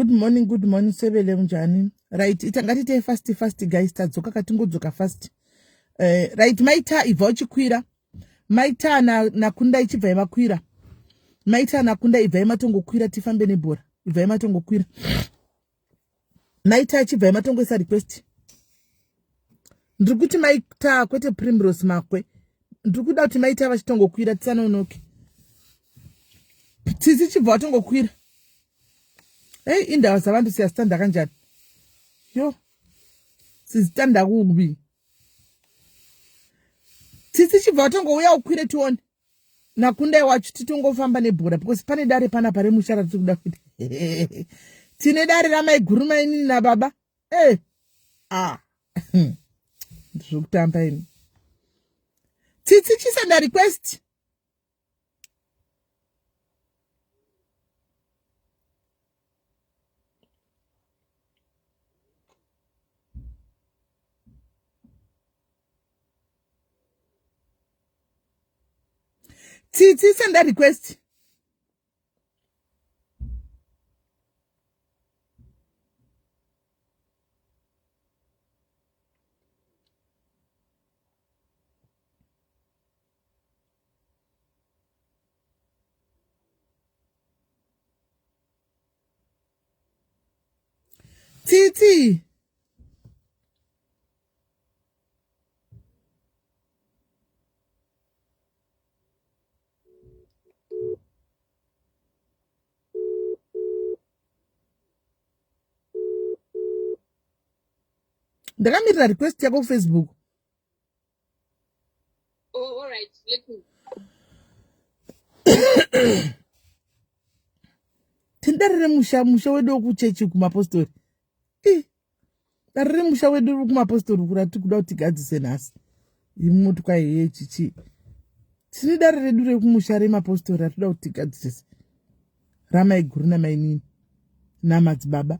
Good morning, good morning Sebele unjani? Right, ita ngatitei fast fast guys, tadzoka katingodzoka fast. Right, maita ibva uchikwira. Maita na nakunda ichibva yemakwira. Maita nakunda ibva yematongokwira tifambe nebhora. Ibva yematongokwira. Maita ichibva yematongoisa request. Ndiri kuti maita kwete Primrose Makwe. Ndiri kuda kuti maita vachitongokwira tisanonoke. Tsitsi chibva watongokwira. Hey, indawo zabantu siyazithanda kanjani? Yo. Sizithanda kubi. Tsitsi chibva watongouya ukwire tione. Nakundai wacho titongofamba nebhora because pane dare panapa remusha ratiri kuda kuita. Tine dare ramaiguru mainini nababa. Eh. Ah. Ndizvokutamba ini. Tsitsi chisenda request. Tsitsi senda request. Tsitsi. Ndakamirira request yako kuFacebook. Oh, all right. Let me. Tine dare remusha musha wedu wekuchechi kumapostori. Ih. Dare remusha wedu kumapostori kura tiri kuda kuti tigadzise nhasi. Imoti kwai chichi. Tine dare redu rekumusha remapostori ratoda kuti tigadzise. Ramaiguru namainini namadzibaba.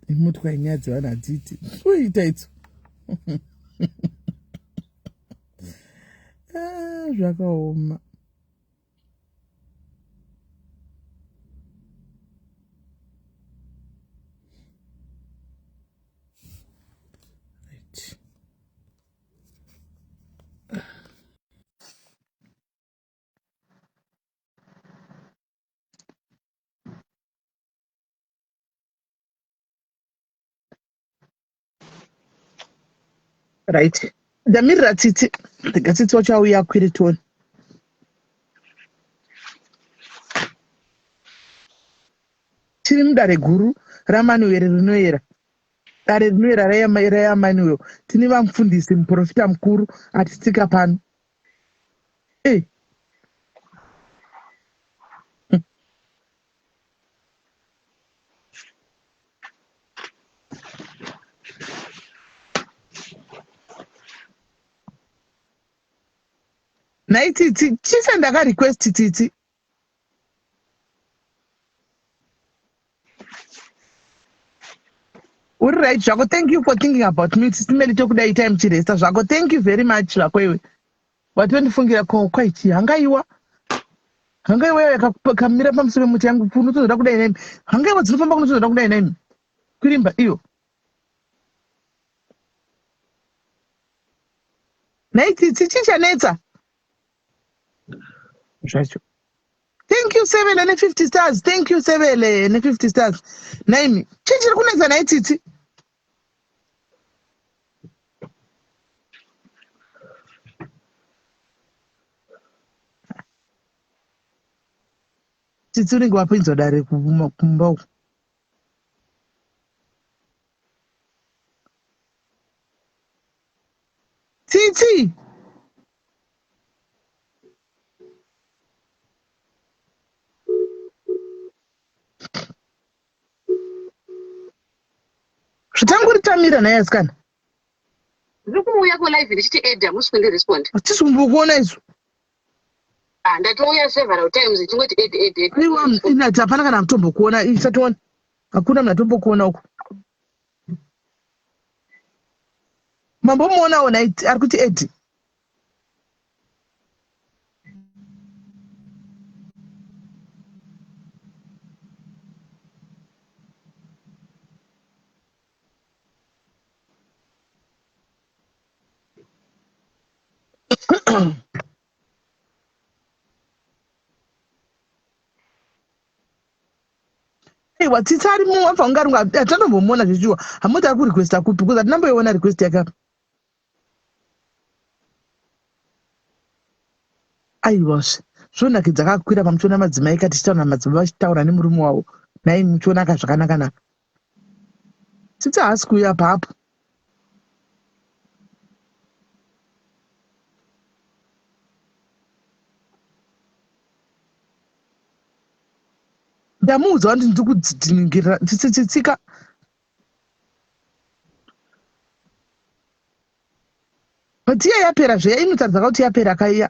Imoti kwai nyaya dzevanhu hadziiti. Uita idzo. Ah, zvakaoma. Right. Right, ndamirira Tsitsi. Rega Tsitsi wacho auye akwire tione. Tiri mudare guru raManueri rinoyera. Dare rinoyera raEmanuel. Tine vamufundisi muprofita mukuru atitsika pano. Eh. Nhai Tsitsi, chise ndaka request Tsitsi. Uri right zvako, thank you for thinking about me. Tsitsi Meli tokuda itai muchiresta zvako. Thank you very much zvako iwe. Watondifungira ko kwaichi hangaiwa. Hangaiwa yakamira pamusoro pemuti yangu kunotozoda kudai naimi. Hangaiwa dzinofamba kunotozoda kudai naimi. Kurimba iyo. Nhai Tsitsi chii chanetsa? Zvacho. Thank you Sebele ne 50 stars. Thank you Sebele ne 50 stars. Naimi chii chiri kunetsa nhai Tsitsi? Tsitsi unenge wapinzwa dare kumba uku. Tsitsi. Zvitanguri tamira nhai asikana. Ndiri kuuya ku live ndichiti add hamusi kundi respond. Hatisi kumbokuona isu. Ah, ndatouya several times ichingoti add add add. Aiwa inati hapana kana kutombokuona isationa. Hakuna munhu atombokuona uko. Mambomuonawo nhai ari kuti add. Aiwa, Tsitsi ari mu abva kunge ari hatinambomuona zvechiwa. Hamuti ari kurequesta kupi? Because hatinamboiona request yake apa. Aiwazve, zvonakidza akakwira pamuchiona madzimai ka tichitaura namadzibaba vachitaura nemurume wavo. Nhai muchiona ka zvakanaka naka. Tsitsi haasi kuuya apapo. Ndamuudza wani ndiri kudzidingira tsitsitsika. But iya yapera zveya inotaridza kuti yapera kaiya.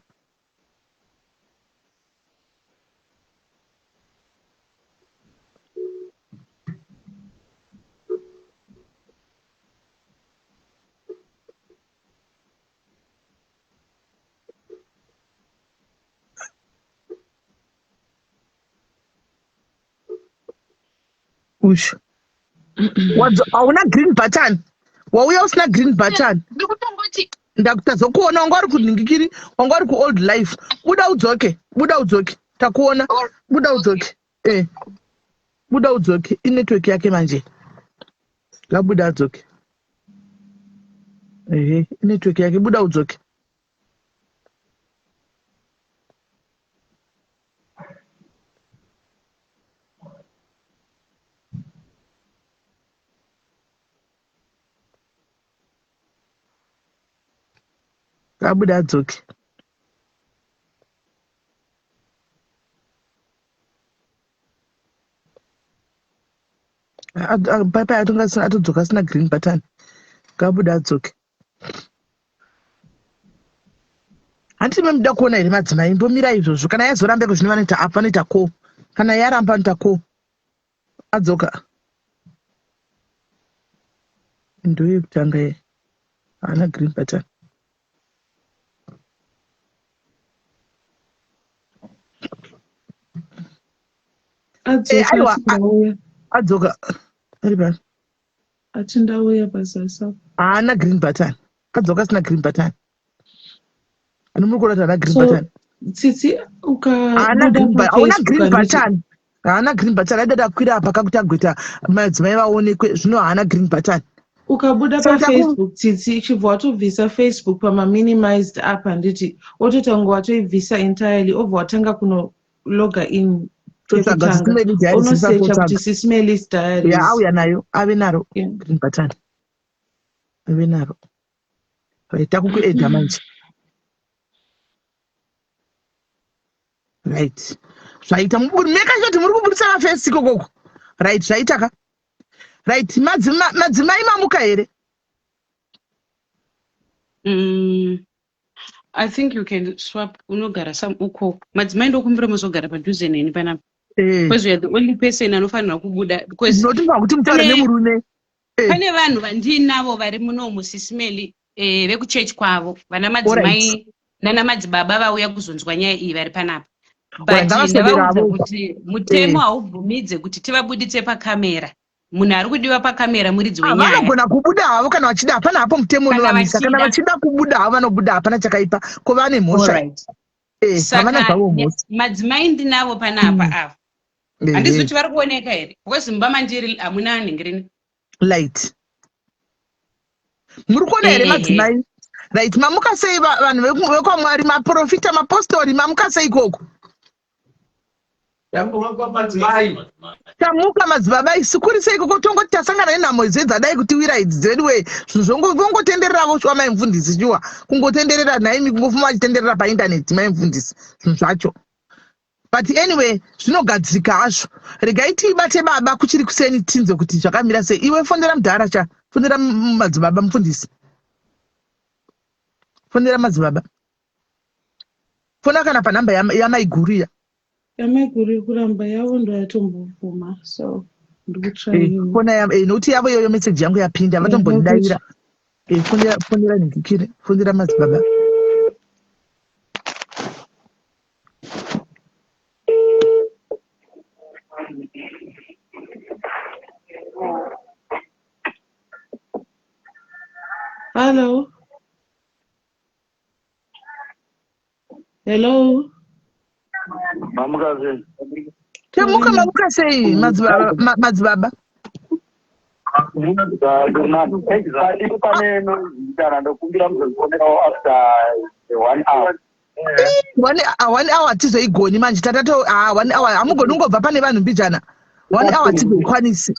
Ushu. Wadzo hauna green button. Wauya usina green button. Ndikutongoti Ndakutazokuona wanga uri kunhingikiri, wanga uri kuold life. Buda udzoke, buda udzoke. Takuona. Buda udzoke. Eh. Buda udzoke. Inetwork yake manje. Ngabuda adzoke. Ehe, inetwork yake. Buda udzoke. Abuda adzoke. Paipai atonga atodzoka asina green button. Ngabuda adzoke. Handiti mamuda kuona here madzimai? Mbomira izvozvo. Kana yazoramba iko zvino vanoita up, vanoita call. Kana yaramba vanoita call. Adzoka. Ndoyekutanga ye. Haana green button. Adzoka. Aiwa, Ati ndauya. Adzoka. Ari pano. Ati ndauya pazasi apo. Haana green button. Adzoka asina green button. Ani muri kuona kuti haana green So button. Tsitsi, Haana ukabuda green button. Hauna paFacebook green handiti button. Haana green button. Aida akwira apa kakuti agoita madzimai vaonekwe. Zvino haana green button. Ukabuda Saka paFacebook, Tsitsi, ichibva watobvisa Facebook pamaminimized app, handiti wotoita kunge watoibvisa entirely, obva watanga kunologa in Totsvaga pekutanga, Sis Melly Diaries. unosecha kuti Totsvaga. Sis Melly's Ya, Diaries. auya nayo, ave naro. Yeah. Green button. Ave naro. Right, takukuedha manje. Right. Zvaita meka choti muri kubudisa mafesi ikokoko. Right, zvaita ka. Right, madzimai mamuka here? I think you can swap, unogara some uko. Madzimai, ndokumbira muzogara padhuze neni panapa. Because you are the only person anofanira kubuda because Ndinotifa kuti mutaure nemurume. Pane vanhu vandinavo vari munomu, Sis Melly, vekuchechi kwavo, vana madzimai nana madzibaba vauya kuzonzwa nyaya iyi vari panapa. But Ngavaswedera ndavaudza havo. kuti mutemo haubvumidze kuti tivabuditse pakamera. Munhu ari kudiwa pakamera muridzi Ah, wenyaya. Vanogona kubuda havo kana vachida, hapana hapo mutemo Kana unovamisa. Kana vachida. vachida kubuda havo vanobuda, hapana chakaipa. Ko vane mhosva? Alright. Havana Saka zvavo mhosva. madzimai ndinavo panapa ava. Handizi kuti vari kuoneka here? Because mumba mandiri hamuna nhingirini. Light. Muri kuona here madzimai? Right, mamuka sei vanhu vekwaMwari, maprofita, mapostori, mamuka sei ikoko? Tamuka madzimai. Tamuka madzibaba, isikuri sei ikoko? Tongoti tasangana nenhamo idzi dzadai kutiwira idzi dzedu we. Zvinhu zvongotenderera voshuwa mai mufundisi shuwa. Kungotenderera nhaimi kungofuma vachitenderera paindaneti mai mufundisi zvinhu zvacho. But anyway, zvinogadzirika hazvo. Regai tiibate baba kuchiri kuseni tinzwe kuti zvakamira sei. Iwe fonera mudhara cha. Fonera madzibaba mufundisi. Fonera madzibaba. Fona kana panhamba yamaiguru iya. Yamaiguru iri kuramba, yavo ndo yatombobvuma, so ndikutry. Fona ya nokuti yavo iyoyo message yangu yapinda vatombondidaira. Fonera fonera ningikire. Fonera madzibaba. Hello. Hello. Mamuka sei? Temuka, mamuka sei madzibaba? Madzibaba. Ndiri pane nozivikana, ndokumbira muzozionerawo after one hour. One hour hatizoigoni manje, tatato ah, one hour hamugoni kungobva pane vanhu mbijana. One hour hatizoikwanisi.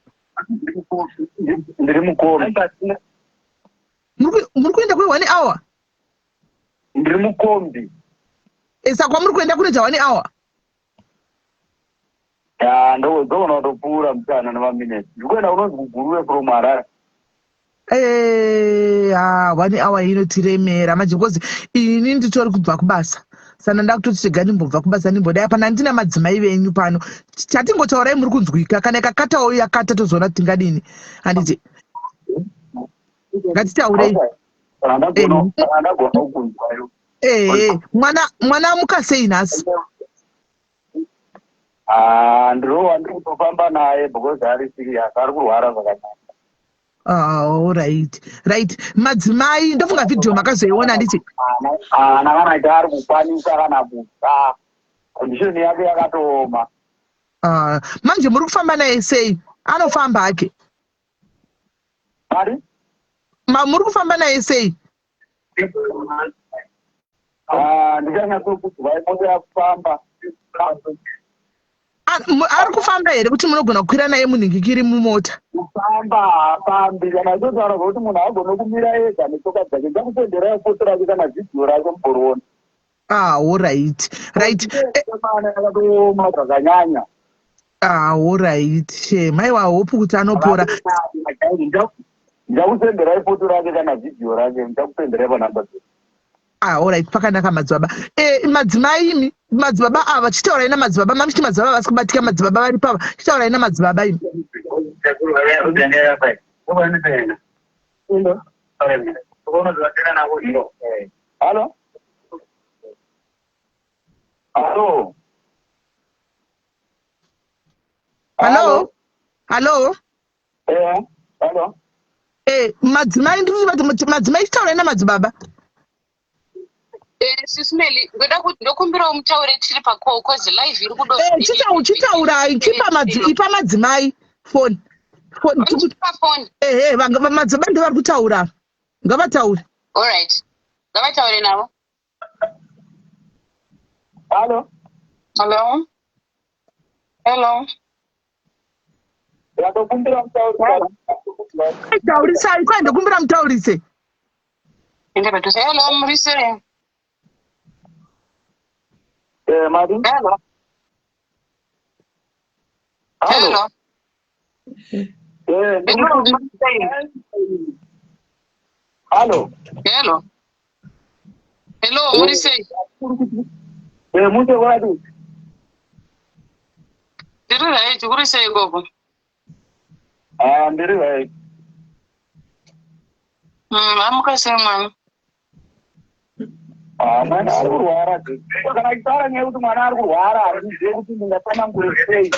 Ndiri mukombi. Muri kuenda kwe one hour? Ndiri mukombi. Saka kwamuri kuenda kunoita one hour? Ya, ndogona kutopfuura mutana nemaminutes. Ndiri kuenda kunonzi kuGuruve from Harare. Ah, one hour inotiremera manje, because ini nditori kubva kubasa, saka ndakutoti rega ndimbobva kubasa, ndimbodai pana ndina madzimai venyu pano. Chatingotaurai, muri kunzwika. Kana ikakatawo yakata, tozoona kuti tingadini, handiti? Ngatitaurei. Handagona kukunzwayo. Ehe, mwana amuka sei nhasi? Ah, ndiro wandiri kutofamba naye because ari serious, ari kurwara zvakanyanya. Ah, alright, madzimai, ndofunga vhidhiyo makazoiona, handiti? Haana kana chaari kukwanisa kana kubva, condition yake yakatooma. Ah, manje muri kufamba naye sei? Anofamba hake? Mari. Muri kufamba naye sei? Ah, ndichanyatsokuzwa mota yakufamba. Ari kufamba here kuti munogona kukwira naye munhingikiri mumota? Kufamba haafambi. Kana achotaura zvokuti munhu agone kumira ega netsoka dzake, ndichakusenderai foto rake kana vhidhiyo rake mubhoriona. Ah, alright. Mana yakatooma zvakanyanya. Ah, alright, shame. Aiwa, hope kuti anopora. Ndichakusenderai foto rake kana vhidhiyo rake, ndichakusenderai panhamba dzedu. Ah, alright, pakanaka madzibaba. Madzimai, imi madzibaba ava, chitaurai namadzibaba. Mamuchiti madzibaba vasi kubatika, madzibaba vari pava, chitaurai namadzibaba imi. Halo, halo. Hallo, hallo. Eh, halo. Madzimai, ndiri kuti madzimai, chitaurai namadzibaba. Sis Melly, ndoda kuti ndokumbirawo mutaure tiri pacall, cause live iri kudo. Chitaurai, ipa madzimai foni. Pafoni. Ehe, madzibaba ndo vari kutaura, ngavataure. Alright, ngavataure navo. Halo. Hello, hello. Yatokumbira mutauri. Taurisai kwai, ndokumbira mutaurise. Ende padhuze. Hello, muri sei? Eh, mari. Hello. Halo. Hello. Eh. Hello, muri sei? Halo. Hello, hello, muri sei? Eh, mute kwati. Ndiri right, kuri sei ikoko? Ah, ndiri right. Amuka sei mwana? Ah, mwana ari kurwara. Kana achitaura nyaya yekuti mwana ari kurwara, handizive kuti ndingatsanangure sei.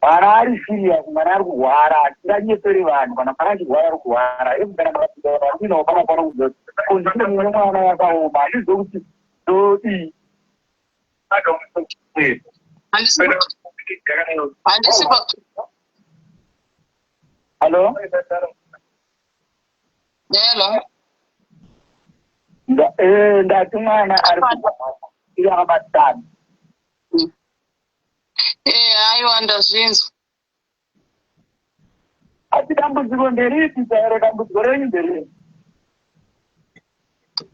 Mwana ari serious, mwana ari kurwara, hatinganyeperi vanhu. Kana mwana achirwara, ari kurwara. Even kana makapinda vanhu pana pano kuziva kuti condition yemwana yakaoma, handizive kuti ndodii. Handisi Halo. Hello. Ndati mwana ari kurwara, akabatana. Aiwa, ndazvinzwa. Asi dambudziko nderipi chairo? Dambudziko renyu nderipi?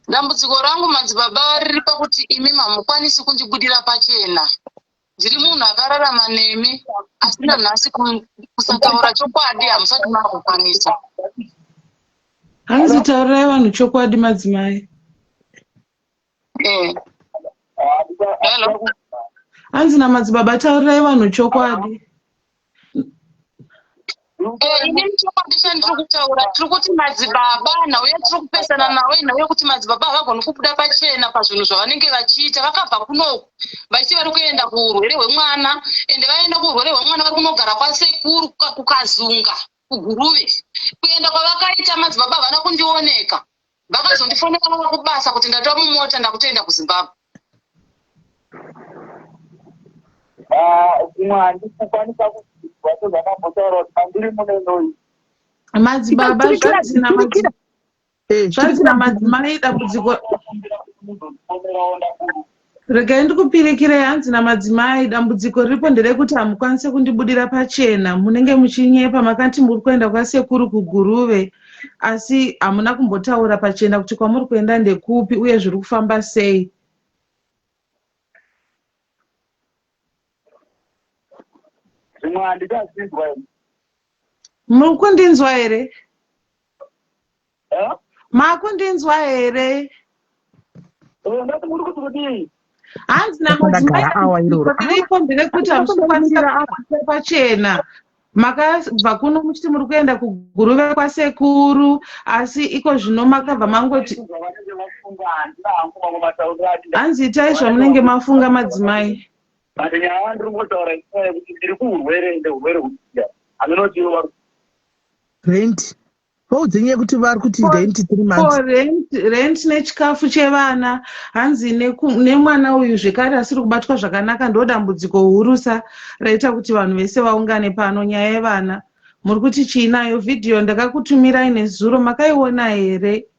Dambudziko rangu, madzibaba, riri pakuti imi hamukwanisi kundibudira pachena. Ndiri munhu akararama nemi, asi nanhasi kusataura chokwadi hamusati makukwanisa. Hanzi taurirai vanhu chokwadi, madzimai. Hello. Hanzi namadzibaba, taurirai vanhu chokwadi. Inini chokwadi chandiri kutaura, tiri kuti madzibaba, nhau yatiri kupesana nawo inhau yekuti madzibaba havagoni kubuda pachena pazvinhu zvavanenge vachiita. Vakabva kunoku vachiti vari kuenda kuurwere hwemwana, ende vaenda kuurwere hwemwana, vari kunogara kwasekuru kuKazunga kuGuruve. Kuenda kwavakaita, madzibaba havana kundioneka. Vakazondifonera vava kubasa kuti ndatova mumota ndakutoenda kuZimbabwe. Ah, kumwe handisi kukwanisa kuzvinzwa sezvandambotaura kuti mandiri mune noise. Madzibaba zvanzi namadzi Eh, zvanzi namadzimai dambudziko regai ndikupirikirei hanzi namadzimai dambudziko riripo nderekuti hamukwanise kundibudira pachena munenge muchinyepa makati muri kuenda kwasekuru kuguruve asi hamuna kumbotaura pachena kuti kwamuri kuenda ndekupi uye zviri kufamba sei Zvimwe handichazvinzwa ini. Muri kundinzwa here? Eh? Makundinzwa here? Eh, ndati muri kuti kudii? Hanzi namadzimai Ndagara awa iroro. riripo nderekuti hamusi kukwanisa kubuda pachena. Makabva kuno muchiti muri kuenda kuGuruve kwasekuru asi iko zvino makabva mangoti Zvavanenge vafunga handina hangu mamwe matauriro ati hanzi itai zvamunenge mafunga madzimai. But nyaya yandiri kungotaura inyaya yekuti ndiri kuurwere ende urwere husiya. Hameno kuti ivo vari Rent. Vaudze nyaya yekuti vari kuti rent 3 months. Ko rent, rent nechikafu chevana hanzi nemwana uyu zvekare asiri kubatwa zvakanaka ndo dambudziko hurusa raita kuti vanhu vese vaungane pano nyaya yevana muri kuti chii nayo vhidhiyo ndakakutumirai nezuro makaiona here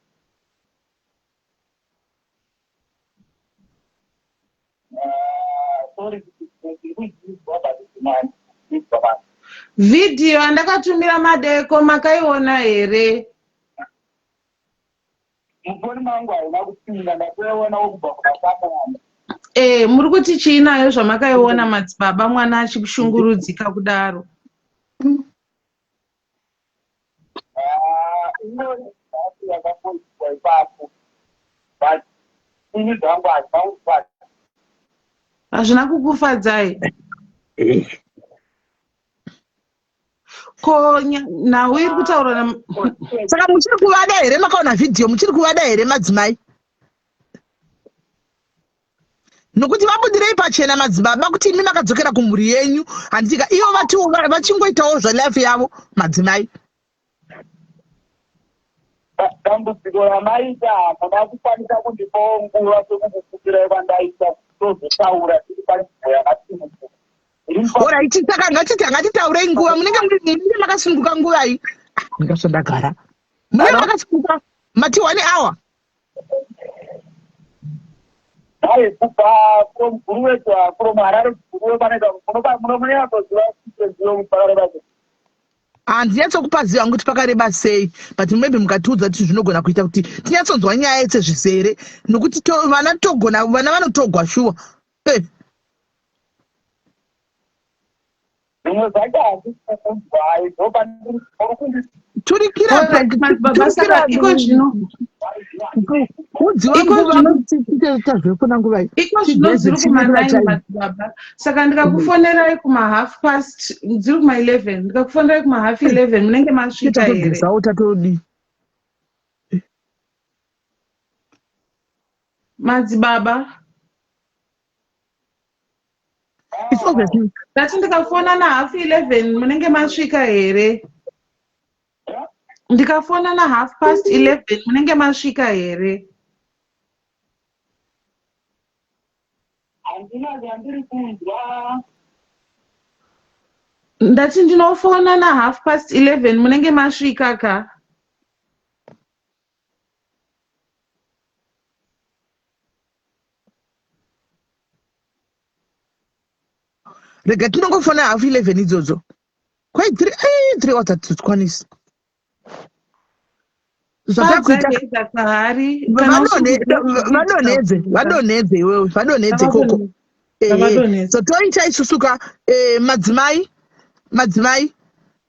Vhidhiyo yandakatumira madeko makaiona here? Mufoni mangu haina kupinda ndatoiona kubva kumasangano. Eh, muri kuti chii nayo zvamakaiona madzibaba mwana achikushungurudzika kudaro? Ah, ingori nhasi yakangoitwa ipapo but ini zvangu hazvina kufadza. Hazvina kukufadzai? Ko nhau iri kutaurwa na Saka muchiri kuvada here makaona vhidhiyo muchiri kuvada here madzimai? Nokuti vabudirei pachena madzibaba kuti imi makadzokera kumhuri yenyu handitika ivo vatiwo vachingoitawo zvelife yavo madzimai. Dambudziko ramaita hamuna kukwanisa kundipawo nguva sekukukumbirai kwandaita kuti tozotaura tiri panzvimbo yakasununguka. Orit saka ngatiti ngatitaurei nguva munenge munenge makasununguka nguvai? Ah, ndingasondagara. Munenge makasununguka mati one hour. Dai kubva from Guruve to from Harare to Guruve panoita munonyatsoziva sezivo kuti pakareba sei. Handinyatsokupaziva hangu kuti pakareba sei but maybe mukatiudza kuti zvinogona kuita kuti tinyatsonzwa nyaya yese zvizere nokuti vana togona vana vanotogwa shuwa eh. Zvimwe zvacho handisi kukunzwai ndopandiri muri kundi Turikira Alright, madzibaba saka turikira iko zvino udziwa iko nguva zvino kuti tiite zvekuna nguva iyi iko zvino tigeze dziri timirira kuma9 chaiyo madzibaba saka ndikakufonerai kuma half past dziri kuma 11 ndikakufonerai kuma half 11 munenge masvika here tatogezawo tatodii madzibaba It's obviously ndati ndikafona na half 11 munenge masvika here ndikafona na half past 11 munenge masvika here Handina zvandiri kunzwa. Ndati ndinofona na half past 11 munenge masvika ka Rega tinongofona half 11 idzodzo. Kwai 3 eh 3 hours hatizokwanisi. Zvatakuita Fadza kahari kana vadonhedze vadonhedze iwewe vadonhedze ikoko. Vadonhedze. So toita isusu ka eh, madzimai madzimai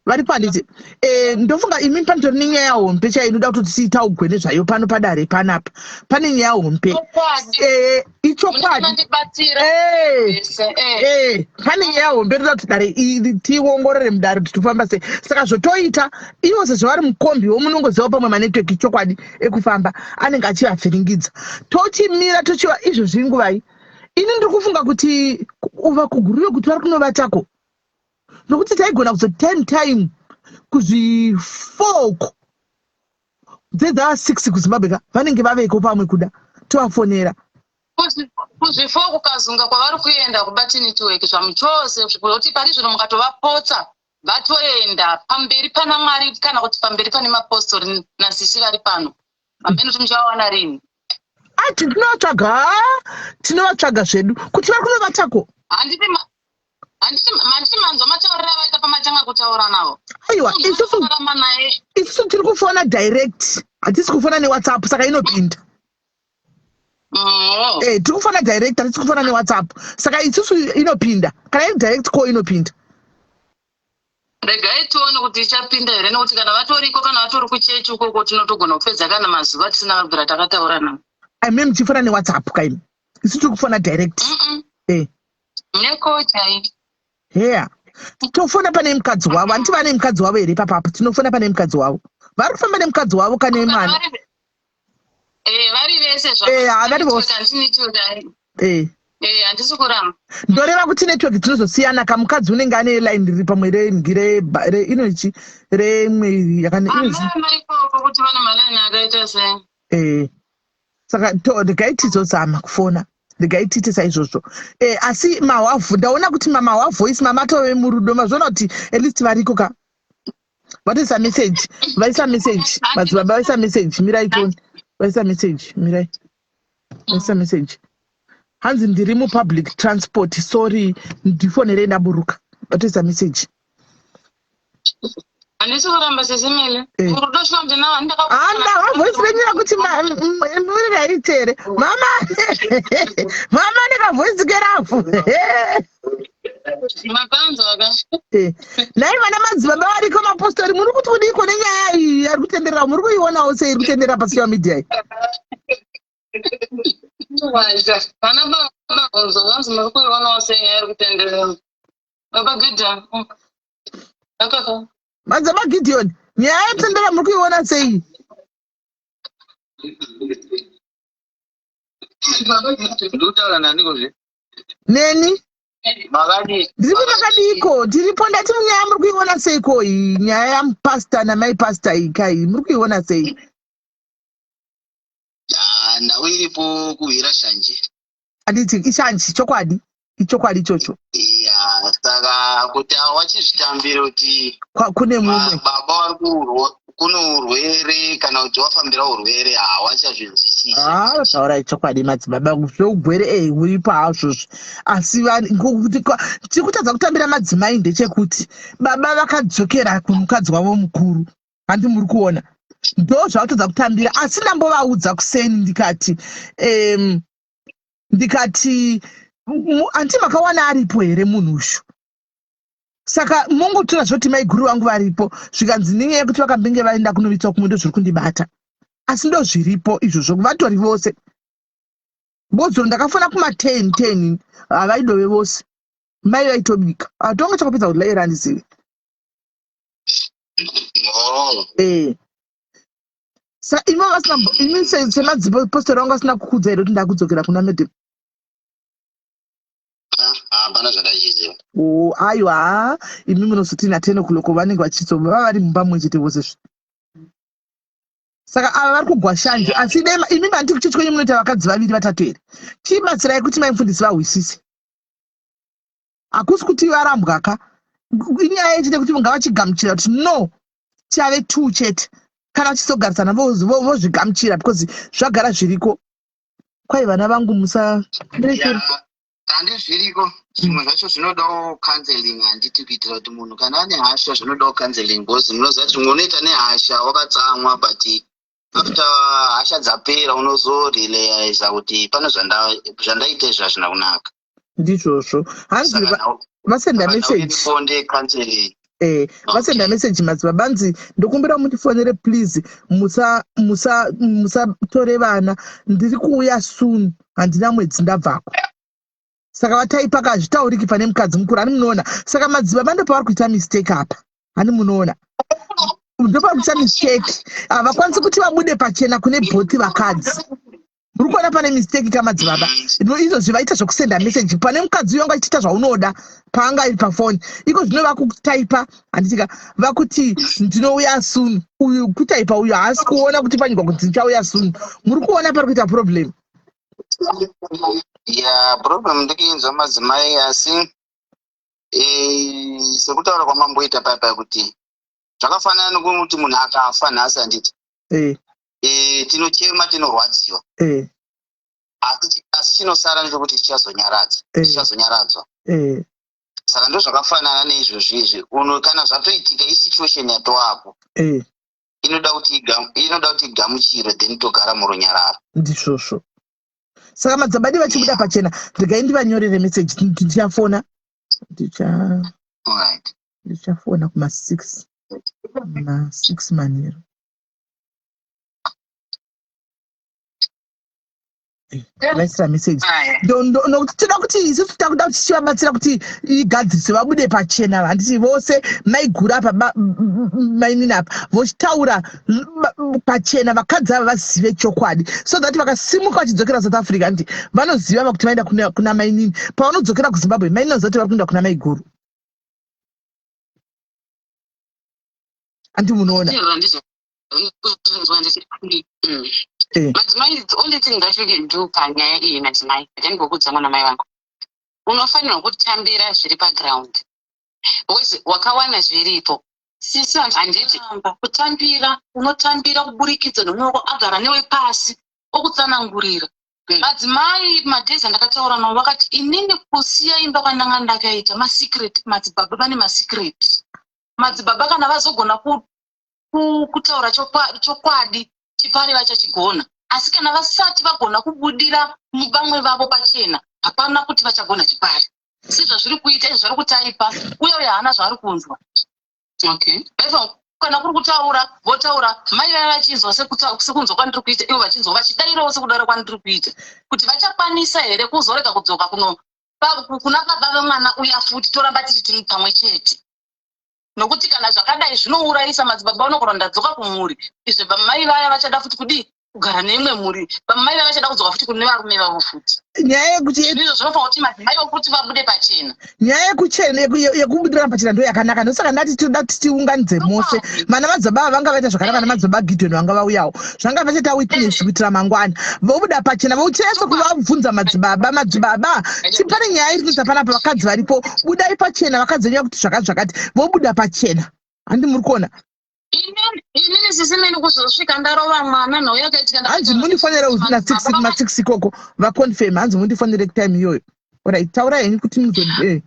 varipo handiti eh, ndofunga imi panotori nenyaya hombe chaiyo inoda kutoti tiitaugwe nezvayo pano padare panapa pane nyaya hombe Chokwadi. eh, ichokwadi Munondibatsira eh, vese. Eh. eh, pane nyaya hombe inoda kuti dare iri tiongorore mudare kuti tofamba sei saka zvotoita ivo sezvo vari mukombiwo munongoziva pamwe manetwork chokwadi ekufamba anenge achivavhiringidza tochimira tochiva izvozvi nguvai ini ndiri kufunga kuti uva kuguruve kuti vari kunovatako nokuti taigona kuzoti time time kuzvi four uko Dzedzava 6 kuZimbabwe ka, vanenge vaveko pamwe kuda tovafonera. Kuzvifo kukazunga kwavari kuenda kubati network zvamuchose, kuti pari zvino mukatovapotsa vatoenda pamberi pana Mwari kana kuti pamberi pane mapostori nasisi vari pano. Hameno kuti muchavawana rini. Ati tinovatsvaga, tinovatsvaga zvedu kuti vari kunovatako. Handiti handiti manzwa matauriro avaita pamatanga kutaura navo? Aiwa, isusu isusu tiri kufona direct, hatisi kufona neWhatsApp, saka inopinda. Eh, tiri kufona direct, hatisi kufona neWhatsApp, saka isusu inopinda. Kana iri direct call inopinda. Regai tione kuti ichapinda here, nekuti kana vatoriko, kana vatori kuchechi ukoko, tinotogona kupedza kana mazuva tisina vabvira takataura navo. Ime muchifona neWhatsApp kaimi, isu tiri kufona direct. Eh. Nekochai. Heya, tofona pane mukadzi wavo. Handiti vane mukadzi wavo here ipapapo? Tinofona pane mukadzi wavo, vari kufamba nemukadzi wavo kane mwana. Eh, vari vese. Eh, vari vose. Eh. Eh, handisi kuramba. Ndoreva kuti network dzinozosiyana kamukadzi unenge ane line riri pamwe re inochi remwe. Yakane ikoko kuti vane malaini akaita sei. Eh, saka regai tizozama kufona, regai tiite saizvozvo. Asi mahwavhu ndaona kuti mamahwa voice mamatove murudo, mazviona kuti at least variko ka. Vatoisa message, vaisa message madzibaba, vaisa message. Mirai toni, vaisa message, mirai, vaisa message. Hanzi, "Ndiri mupublic transport, sorry, ndifonerei ndaburuka." Vatoisa message. Handisi kuramba, Sisi Melly. Rudo shuwa ndinawo. Handava voice renyu rakuti muriraite mama, mama nekavoice kerafu. Makanzwa ka. Nhai vana madzibaba variko, mapostori, muri kuti kudiko nenyaya iyi ari kutenderera? Muri kuionawo sei iri kutenderera pasocial media iyi? Vana baba bvunzo vanzi, muri kuionawo sei nyaya iri kutenderera, baba Gideon? Akaka. Madzibaba Gideon, nyaya yekutendera muri kuiona sei? Ndikutaura nanikozve? Neni. Makadii? Ndiripo, makadiko? Tiripo. Ndati munyaya muri kuiona seiko iyi, nyaya yamupasta namai pasta iyi kai, muri kuiona sei? Ah, nhau iripo kuhwira shanje. Handiti ishanji? Chokwadi, ichokwadi ichocho. Ya, saka kuti wachizvitambira kuti Kune mumwe baba vari kune urwere kana kuti wafambira urwere, hawachazvinzwisisi. Ah, taurai chokwadi madzibaba, zveugwere e huripo hazvozvo, asi ngokuti tiri kutadza kutambira madzimai ndechekuti baba vakadzokera kumukadzi wavo mukuru. Handi muri kuona ndo zvavakutadza kutambira? Asi ndambovaudza kuseni, ndikati ndikati hanti makawana aripo here munhu ushu? Saka mongotora zvoti maiguru vangu varipo, zvikanzi nenyaya yekuti vakambenge vaenda kunovitswa kumwe, ndo zviri kundibata. Asi ndo zviripo izvozvo, vatori vose bozoro. Ndakafona kuma10 10, havaidove vose, mai vaitobika, hatonga chakapedza kuti laira handizivi. Oh. Eh, sa imi vasina, imi semadzipostori vangu vasina kukudza here kuti ndakudzokera kuna madam? Ah, hapana zvandachiziva. O, aiwa, imi munozoti na10 o'clock vanenge vachizova vari mumba mumwe chete vose zve. Saka ava vari kugwa shanje, asi dai imi mandi kuchechi kwenyu munoita vakadzi vaviri vatatu here? Chibatsirai kuti maimufundisi vahwisise. Hakusi kuti varambwa ka, inyaya yechete kuti ngavachigamuchira kuti no, chave two chete. Kana vachizogarisana vozvigamuchira, because zvagara zviriko. Kwai vana vangu musa Ya, handi zviriko. Zvimwe zvacho zvinodawo counseling, handiti? Kuitira kuti munhu kana ane hasha, zvinodawo counseling, because munoziva kuti zvimwe unoita nehasha wakatsamwa, but after hasha dzapera unozorealiza kuti pane zvandaita izvi hazvina kunaka. Ndizvozvo. Hanzi Saka vasenda saka nhau message. iripo ndeyecounseling. Eh, vasenda message madzibaba, banzi, "Ndokumbira mundifonere please, musa musa musatore vana, ndiri kuuya soon, handina mwedzi ndabvako." Saka vataipa ka, hazvitauriki pane mukadzi mukuru ani munoona. Saka madzibaba ndopavari kuita mistake apa, hani munoona ndopavari kuita mistake? Havakwanisi kuti vabude pachena kune both vakadzi. Muri kuona pane mistake kamadzibaba izvozvi vaita zvekusenda message pane mukadzi uyo anga achiita zvaunoda paanga ari pafoni iko zvino vakutaipa handitika vakuti ndinouya soon uyu kutaipa uyu haasi kuona kuti panyigwa kuti ndichauya soon muri kuona pari kuita problem ya problem ndikuinzwa madzimai asi eh, sekutaura kwamamboita paya paya kuti zvakafanana nekuti munhu akafa nhasi handiti eh. Eh, tinochema tinorwadziwa eh. asi chinosara ndechekuti tichazonyaradza Eh. tichazonyaradzwa eh. saka ndozvakafanana neizvozvi izvi uno kana zvatoitika isituation yatoapo eh. inoda kuti inoda kuti igamuchirwe then togara murunyararo ndizvozvo saka madzabadi vachibuda pachena regai ndivanyorere message ndichafona ndicha Alright. ndichafona kuma 6 ma 6 manheru vaisira message nokuti toda kuti isusu takuda kuti tichivabatsira kuti igadzirise vabude pachena handiti vose maiguru apa mainini apa vochitaura pachena vakadzi ava vazive chokwadi so that vakasimuka vachidzokera south africa handiti vanoziva vakuti vaenda kuna mainini pavanodzokera kuzimbabwe mainini vanoziva kuti vari kuenda kuna maiguru handi munoona eh. madzimai the only thing that you can do panyaya iyi madzimai ndingokuudza mwana mai vangu unofanirwa kutambira zviri paground because wakawana zviripo sisi handiti kutambira unotambira kuburikidza nomwe wako agara newe pasi okutsanangurira mm. madzimai madays andakataura navo vakati inini kusiya imba kwandanga ndakaita masecret madzibaba vane masecret madzibaba kana vazogona kutaura chokwadi chipari vachachigona asi kana vasati vagona kubudira vamwe vavo pachena hapana kuti vachagona chipari sezvazviri kuita izvo zvari kutaipa uye uye haana zvaari kunzwa okay kana kuri kutaura votaura mai vaya vachinzwa sekunzwa kwandiri kuita ivo vachinzwa vachidairawo sekudara kwandiri kuita kuti vachakwanisa here kuzorega kudzoka kuno kuna baba vemwana uya futi toramba tiri tiri pamwe chete nokuti kana zvakadai zvinourayisa madzibaba vanogona ndadzoka kumhuri izvo bamai vaya vachada futi kudii kugara neimwe mhuri bamai vaya vachada kudzoka futi kune varume vavo futi nyaya yekuti izvo zvinofanira kuti madzimai vokuti vabude pachena nyaya yekuchena yekubudirana pachena ndo yakanaka ndosaka ndati tinoda kuti tiunganidze mose vana madzibaba vanga vaita zvakanaka vana madzibaba gideon vanga vauyawo zvanga vachaita witness kuitira mangwana vobuda pachena vochese kuvabvunza madzibaba madzibaba pane nyaya iri kuita panapa vakadzi varipo budai pachena vakadzi venyaya kuti zvakati zvakati vobuda pachena handi muri kuona inini sisi meni kuzosvika ndarova mwana nhau yakaitika hanzi mundifonere na six ma six ikoko vaconfirm hanzi mundifonere time iyoyo orit taurai henyu kuti muzo eh.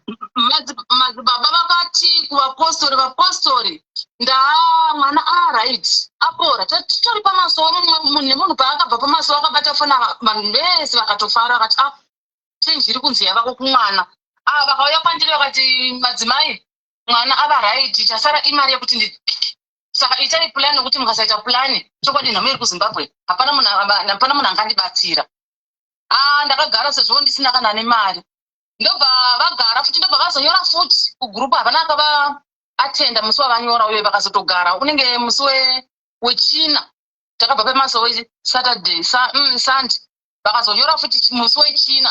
madzibaba vakati kuvapostori vapostori ndaa mwana aright ah, apora titori pamasowe nemunhu paakabva pamasowe akabata fona vanhu vese vakatofara vakati a ah, chenji iri kunzi yavako kumwana ah, vakauya kwandiri vakati madzimai mwana ava right chasara imari yekuti ndi saka itai plan nokuti mukasaita plan chokwadi nhamo iri kuzimbabwe hapana munhu angandibatsira ah ndakagara sezvo ndisina kana nemari ndobva vagara futi ndobva vazonyora futi kugroup havana akava atenda musi wavanyora uyo vakazotogara unenge musi wechina takabva pemasowe saturday sa, mm, sunday vakazonyora futi musi wechina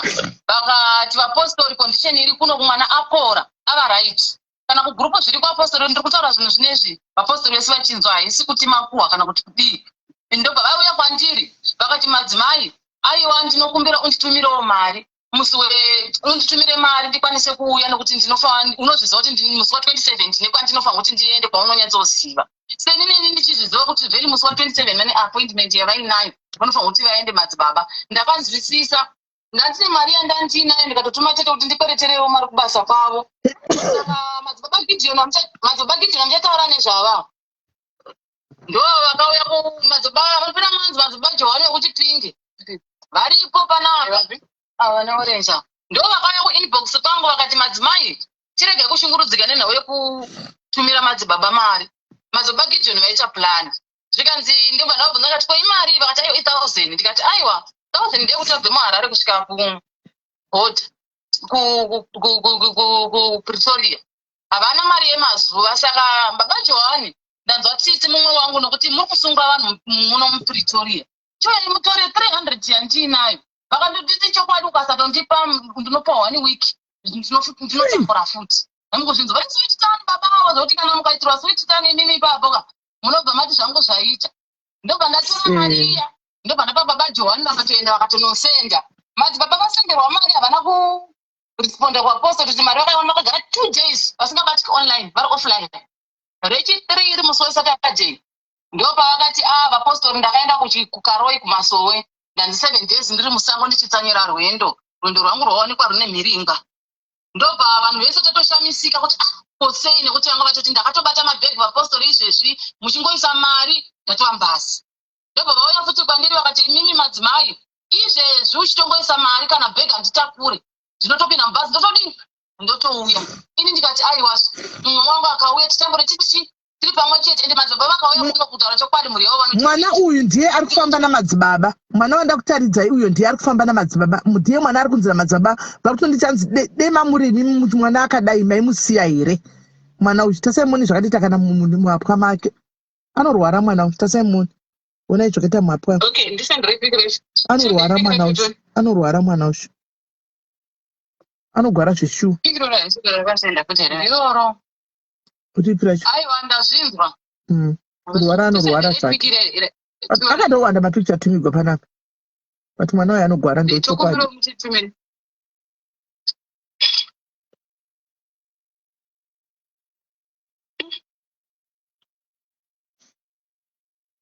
vakati vapostori condition iri kuno kumwana apora ava right kana kugurupu zviri kuapostori ndiri kutaura zvinhu zvinezvi vapostori vese vachinzwa haisi kuti makuhwa kana kuti kudii ndobva vauya kwandiri vakati madzimai aiwa ndinokumbira unditumirewo mari musi we unditumire mari ndikwanise kuuya nokuti ndinofanira unozviziva kuti musi wa 27 ndine kwandinofanira kuti ndiende kwaunonyatsoziva senini ini ndichizviziva kuti vheli musi wa 27 vane appointment yavainayo vanofanira kuti vaende madzibaba ndakanzwisisa ndandine mari yandandinayo ndikatotuma tete kuti ndikwereterewo mari kubasa kwavo saka madzibaba gideon madzibaba gideon amuchataura nezvava ndo vakauya kumadzibaba vanopinda mwanzi madzibaba johani vekuchipinge varipo panapa ava neorenje ava ndo vakauya kuinbox kwangu vakati madzimai tirege kushungurudzika nenhau yekutumira madzibaba mari madzibaba gideon vaita plan zvikanzi ndobva ndavabvunza ndikati ko imari vakati aiwa ithousand ndikati aiwa thousand ndeyekuti abve muharare kusvika kuborder kupretoria havana mari yemazuva saka baba johani ndanzwa tsitsi mumwe wangu nokuti muri kusunga vanhu muno mupretoria Chiuyai mutore 300 yandiinayo. Vakandotiti chokwadi ukasatondipa ndinopa one week ndinotambura futi. Hamukuzvinzwa vari sweet tani baba avo zvokuti kana mukaitirwa sweet tani imimi ipapo ka munobva mati zvangu zvaita. Ndobva ndatora mari iya ndobva ndapa baba Johani vakatoenda vakatonosenda. Madzibaba vasenderwa mari havana ku responda kuapostle kuti mari vakaiwana vakagara 2 days vasingabatiki online, vari offline. Rechi3 iri musi weSaturday ndopavakati, "A ah, vapostori, ndakaenda kuKaroi kuMasowe, ndanzi 7 days ndiri musango ndichitsanyira rwendo. Rwendo rwangu rwawanikwa rune mhiringa." Ndobva vanhu vese totoshamisika kuti, "Ah, ko sei?" Nekuti vanga vatoti, "Ndakatobata mabhegi, vapostori, izvezvi muchingoisa mari ndatova mbasi." Ndobva vauya futi kwandiri vakati, "Imimi madzimai, izvezvi uchitongoisa mari, kana bhegi handitakure, ndinotopinda mubhazi, ndotodii, ndotouya." Ini ndikati, "Aiwazve, mumwe wangu akauya titambure titichi tiri pamwe chete." Ende madzibaba vakauya kuno, kutaura chokwadi, mhuri yavo vanoti Mwana uyu ndiye ari kufamba namadzibaba. Mwana wanda kutaridzai uyo ndiye ari kufamba namadzibaba, ndiye mwana ari kunzi namadzibaba vari kutondichanzi dema murimi mwana akadai maimusiya here mwana uyu? Tasai muni zvakatoita kana muhapwa make anorwara mwana uyu. Tasai muni, onai zvakaita muhapwa. Okay, ndisendere pic. Anorwara mwana uyu, anorwara mwana uyu, anogwara zveshuwa. Iroro. Kuti racho. Aiwa, ndazvinzwa. Kurwara anorwara zvake, akatowanda mapikicha atumigwa panapa, but mwana uyu anogwara, ndochokwadi. Tokumbira muchitumire.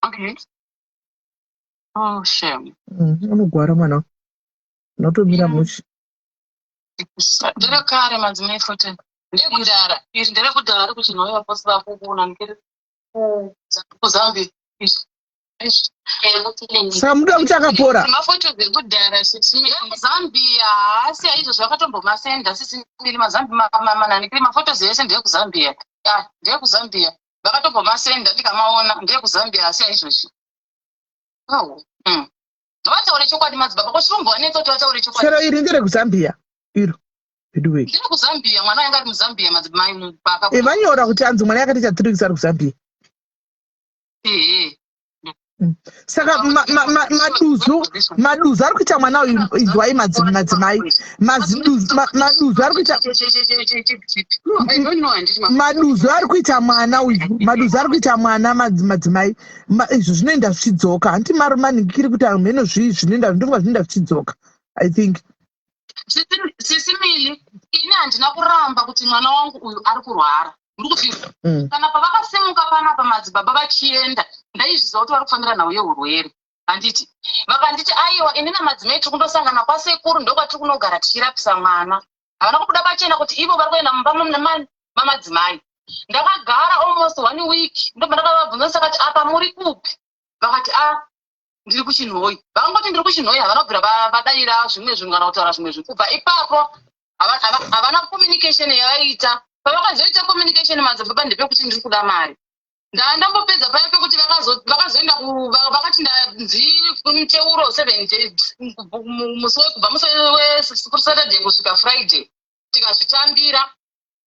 Okay, oh shame. Anogwara mwana uyu, unotomira mushe. Nderekare madzimai 14, ndekudhara iri, nderekudhara ri kuChinhoyi, vaposi vakukuona ndikiri kuZambia izvi. Saka muda kuti akapora? Mafotos ekudhara ekuZambia, haasi aizvo zvakatombomasenda sisimiri mazambi manhanikiri mafotos ese ndeyekuZambia, ndeyekuZambia, vakatombomasenda ndikamaona, ndeyekuZambia, asi aizvozvi. Oh, Vataure chokwadi madzibaba, kochirumbo vanetsa kuti vataure chokwadi. Chero iri nderekuzambia iro, anyway. Nderekuzambia, mwana anga ari muZambia, madzimai. E, vanyora kuti anzi mwana yakati 3 weeks ari kuZambia. Ehe. Saka maduzu ari kuita mwana uyu, izwai madzimai, maduzu ari kuita, I don't know, handiti maduzu ari kuita mwana uyu, maduzu ari kuita mwana, madzimai, izvo zvinoenda zvichidzoka, handiti? Manhikiri kuti mheno zvii zvinoenda, ndonga zvinoenda zvichidzoka, I think. Sisimili, ini handina kuramba kuti mwana wangu uyu ari kurwara, muri kuzvinzwa? Mm. Kana pavakasimuka panapa madzibaba vachienda, ndaizviziva kuti vari kufambira nhau yeurwere, handiti? Vakanditi, "Aiwa, ini namadzimai tiri kundosangana kwasekuru, ndokwatiri kunogara tichirapisa mwana." Havana kubuda pachena kuti ivo vari kuenda mumba mamadzimai. Ndakagara almost one week, ndobva ndakavabvunza sakati, "Apa muri kupi?" Vakati, "A, ndiri kuChinhoyi." Vakangoti, "Ndiri kuChinhoyi," havana kubvira vadayira zvimwe zvinhu kana kutaura zvimwe zvinhu. Kubva ipapo havana communication yavaiita. Pavakazoita communication madzibaba ndepekuti, "Ndiri kuda mari." Ndandambopedza paya pekuti vakazoenda vakati ndanzi muteuro 7 days, musi kubva musi weSaturday kusvika Friday, tikazvitambira.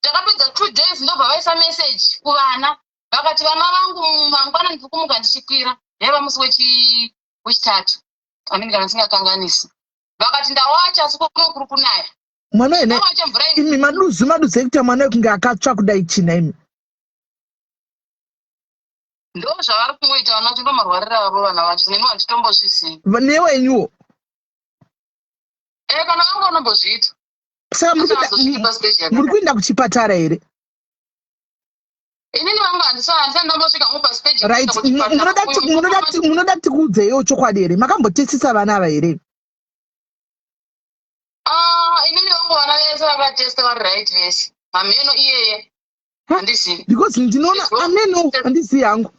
Takapedza 2 days, ndobva vaisa message kuvana, vakati, "Vana vangu, mangwana ndiri kumuka ndichikwira." Yaiva musi wechitatu anenge, kana ndisingakanganisi. Vakati, "Ndawacha, asi kuno kuri kunaya." Mwana ene Ndawacha mvura imi, maduzu, maduzu ekuita mwana wekunge akatsva kudai, china imi. Ndo zvavari kungoita vana vacho, ndo marwariro avo vana vacho, neni handitombozvizivi. Newenyuwo? E, kana vangu vanombozviita. Saka muri Azosviki pastage muri yakadai. kuenda kuchipatara here? Inini vangu handisati ndambosvika ngo pastage. Right, munoda tikuudzeiwo chokwadi here? Makambotestisa vana ava here? Inini vangu vana vese vakatesta, vari right vese. Hameno iyeye, handizivi. Because ndinoona ameno, handizivi hangu,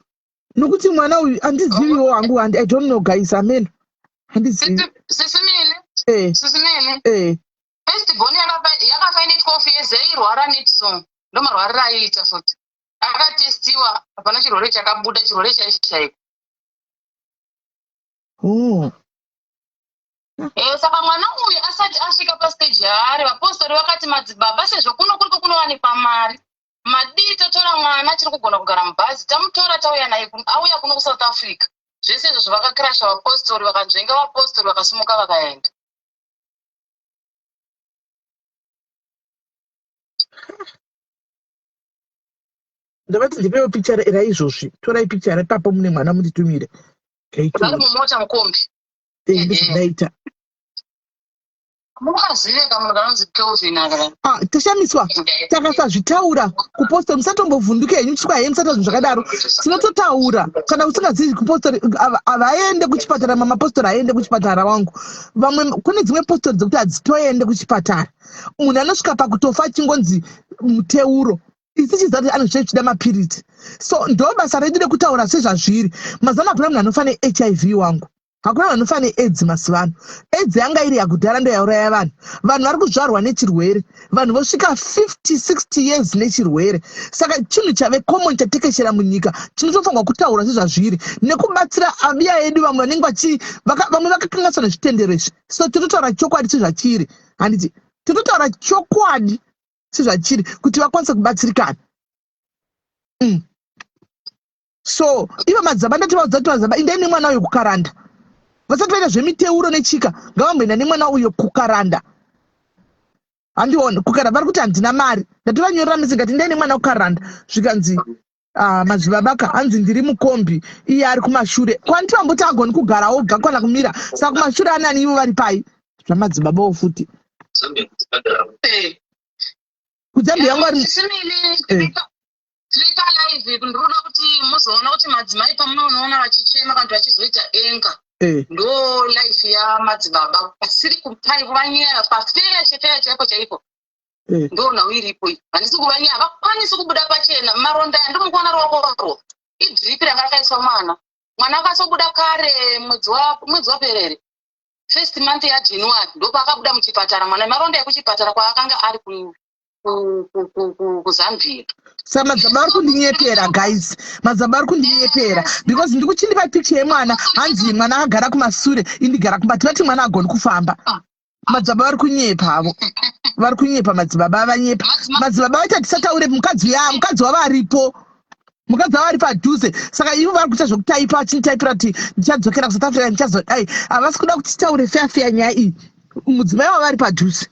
nokuti mwana uyu handiziviwo hangu, I don't know guys, ameno, handizivi. Sisimile. Eh. Sisimile. Eh. First born yakafa ine 12 years, yairwara netson, ndo marwariro aiita futi. Akatestiwa, hapana chirwere chakabuda, chirwere chaicho chaiko. Oh. Eh, saka mwana uyu asati asvika pastage yaari, vapostori vakati, "Madzibaba, sezvo kuno kuriko kunowanikwa mari, madii totora mwana achiri kugona kugara mubhazi, tamutora, tauya naye auya kuno kuSouth Africa." Zvese izvozvo vakakrasha vapostori, vakanzvenga vapostori, vakasimuka vakaenda. Ndavati ndipewo picture raizvozvi, torai picture ipapo mune mwana munditumire. Vari mumota mukombi. Eh, ndozvandaita. Mukazive kamunhu kanonzi Kelvin aka. Ah, tashamiswa takasazvitaura kupostori, musatombovhunduke henyu chiswa henyu, musata zvinhu zvakadaro. Tinototaura kana usingazivi kupostori, havaende kuchipatara, mamapostori haende kuchipatara wangu. Vamwe kune dzimwe postori dzekuti hadzitoende kuchipatara, munhu anosvika pakutofa achingonzi muteuro, isu tichiziva kuti anozviita zvichida mapiritsi. So ndo basa redu rekutaura sezvazviri. Mazano, hakuna munhu anofa neHIV wangu, hakuna vanhu vanofa neAIDS mazuva ano. AIDS yanga iri yakudhara, ndo yauraya vanhu. Vanhu vari kuzvarwa nechirwere, vanhu vosvika 50 60 years nechirwere. Saka chinhu chave common, chatekeshera munyika, chinotofanirwa kutaura sezvazviri nekubatsira abiya edu. Vamwe vanenge vachi vamwe vakakanganiswa nezvitendero izvi, so tinotaura chokwadi sezvachiri, handiti? Tinotaura chokwadi sezvachiri kuti vakwanise kubatsirikana. So ivo madzibaba, ndati vaudza kuti madzibaba, indai nemwana uyo kukaranda. Vasati vaita zvemiteuro nechika, ngavamboenda nemwana uyo kukaranda. Handiona kukara vari kuti handina mari. Ndativanyorera message, ngati indai nemwana kukaranda. Zvikanzi, ah, madzibaba ka, hanzi ndiri mukombi, iye ari kumashure. Kwanti vamboti agoni kugara oga kana kumira, saka kumashure anani? Ivo vari pai zvamadzibabawo futi? KuZambia yangu ari Simili, tiri palive, ndinoda kuti muzoona kuti madzimai pamunonoona vachichema kana kuti vachizoita enga, ndo life yamadzibaba pasiri kupai kuvanyaya pafeya chefeya chaipo chaipo. Ndo nhau iripo iyi. Handisi kuvanyaya, vakwanisi kubuda pachena. Maronda aya ndinokuona ruoko rwo idrip ranga rakaiswa mwana. Mwana akasobuda kare mwedzi waperere, first month yaJanuary, ndopaakabuda muchipatara mwana, maronda ekuchipatara kwaakanga ari kuZambia. Saka madzibaba vari kundinyepera guys, madzibaba vari kundinyepera because ndiri kuchindipa picture yemwana, hanzi mwana akagara kumasure, indigara kumba. Tivati mwana agoni kufamba. Madzibaba vari kunyepa havo, vari kunyepa madzibaba, vanyepa madzibaba. Vaita tisataure mukadzi ya mukadzi wavo aripo, mukadzi wavo ari padhuze. Saka ivo vari kuita zvekutaipa, vachinditaipira kuti ndichadzokera kuSouth Africa, ndichazodai. Havasi kuda kuti titaure feya feya nyaya iyi, mudzimai wavo ari padhuze.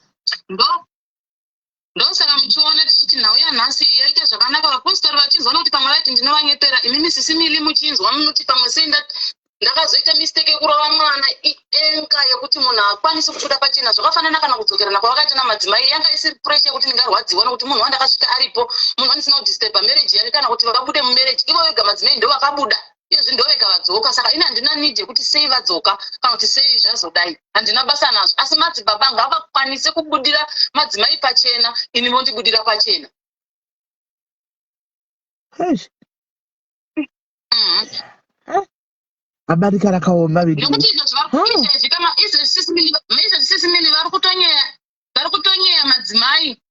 Ndosaka muchiona tichiti nhau yanhasi yaita zvakanaka, vapostori vachinzwa, nokuti pamwe vaiti ndinovanyepera. Imimi sisimili muchinzwa munoti pamwe sei ndakazoita mistake yekurova mwana. Ienka yekuti munhu haakwanisi kubuda pachena. Zvakafanana kana kudzokerana kwavakaita namadzimai, yanga isiri pressure yekuti ndingarwadziwa nokuti munhu wandakasvika aripo, munhu wandisina kudisturba marriage yake kana kuti vakabude mumarriage ivo vega. Madzimai ndo vakabuda, iyezvi ndo vega vadzoka. Saka ini handina need yekuti sei vadzoka kana kuti sei zvazodai, handina basa nazvo. Asi madzibaba ngavakwanise kubudira madzimai pachena, ini vondibudira pachena. Eish, abarika rakaoma vedu. Nekuti izvozvi vari izvezvi kama izvezvi sisimili vari kutonyeya madzimai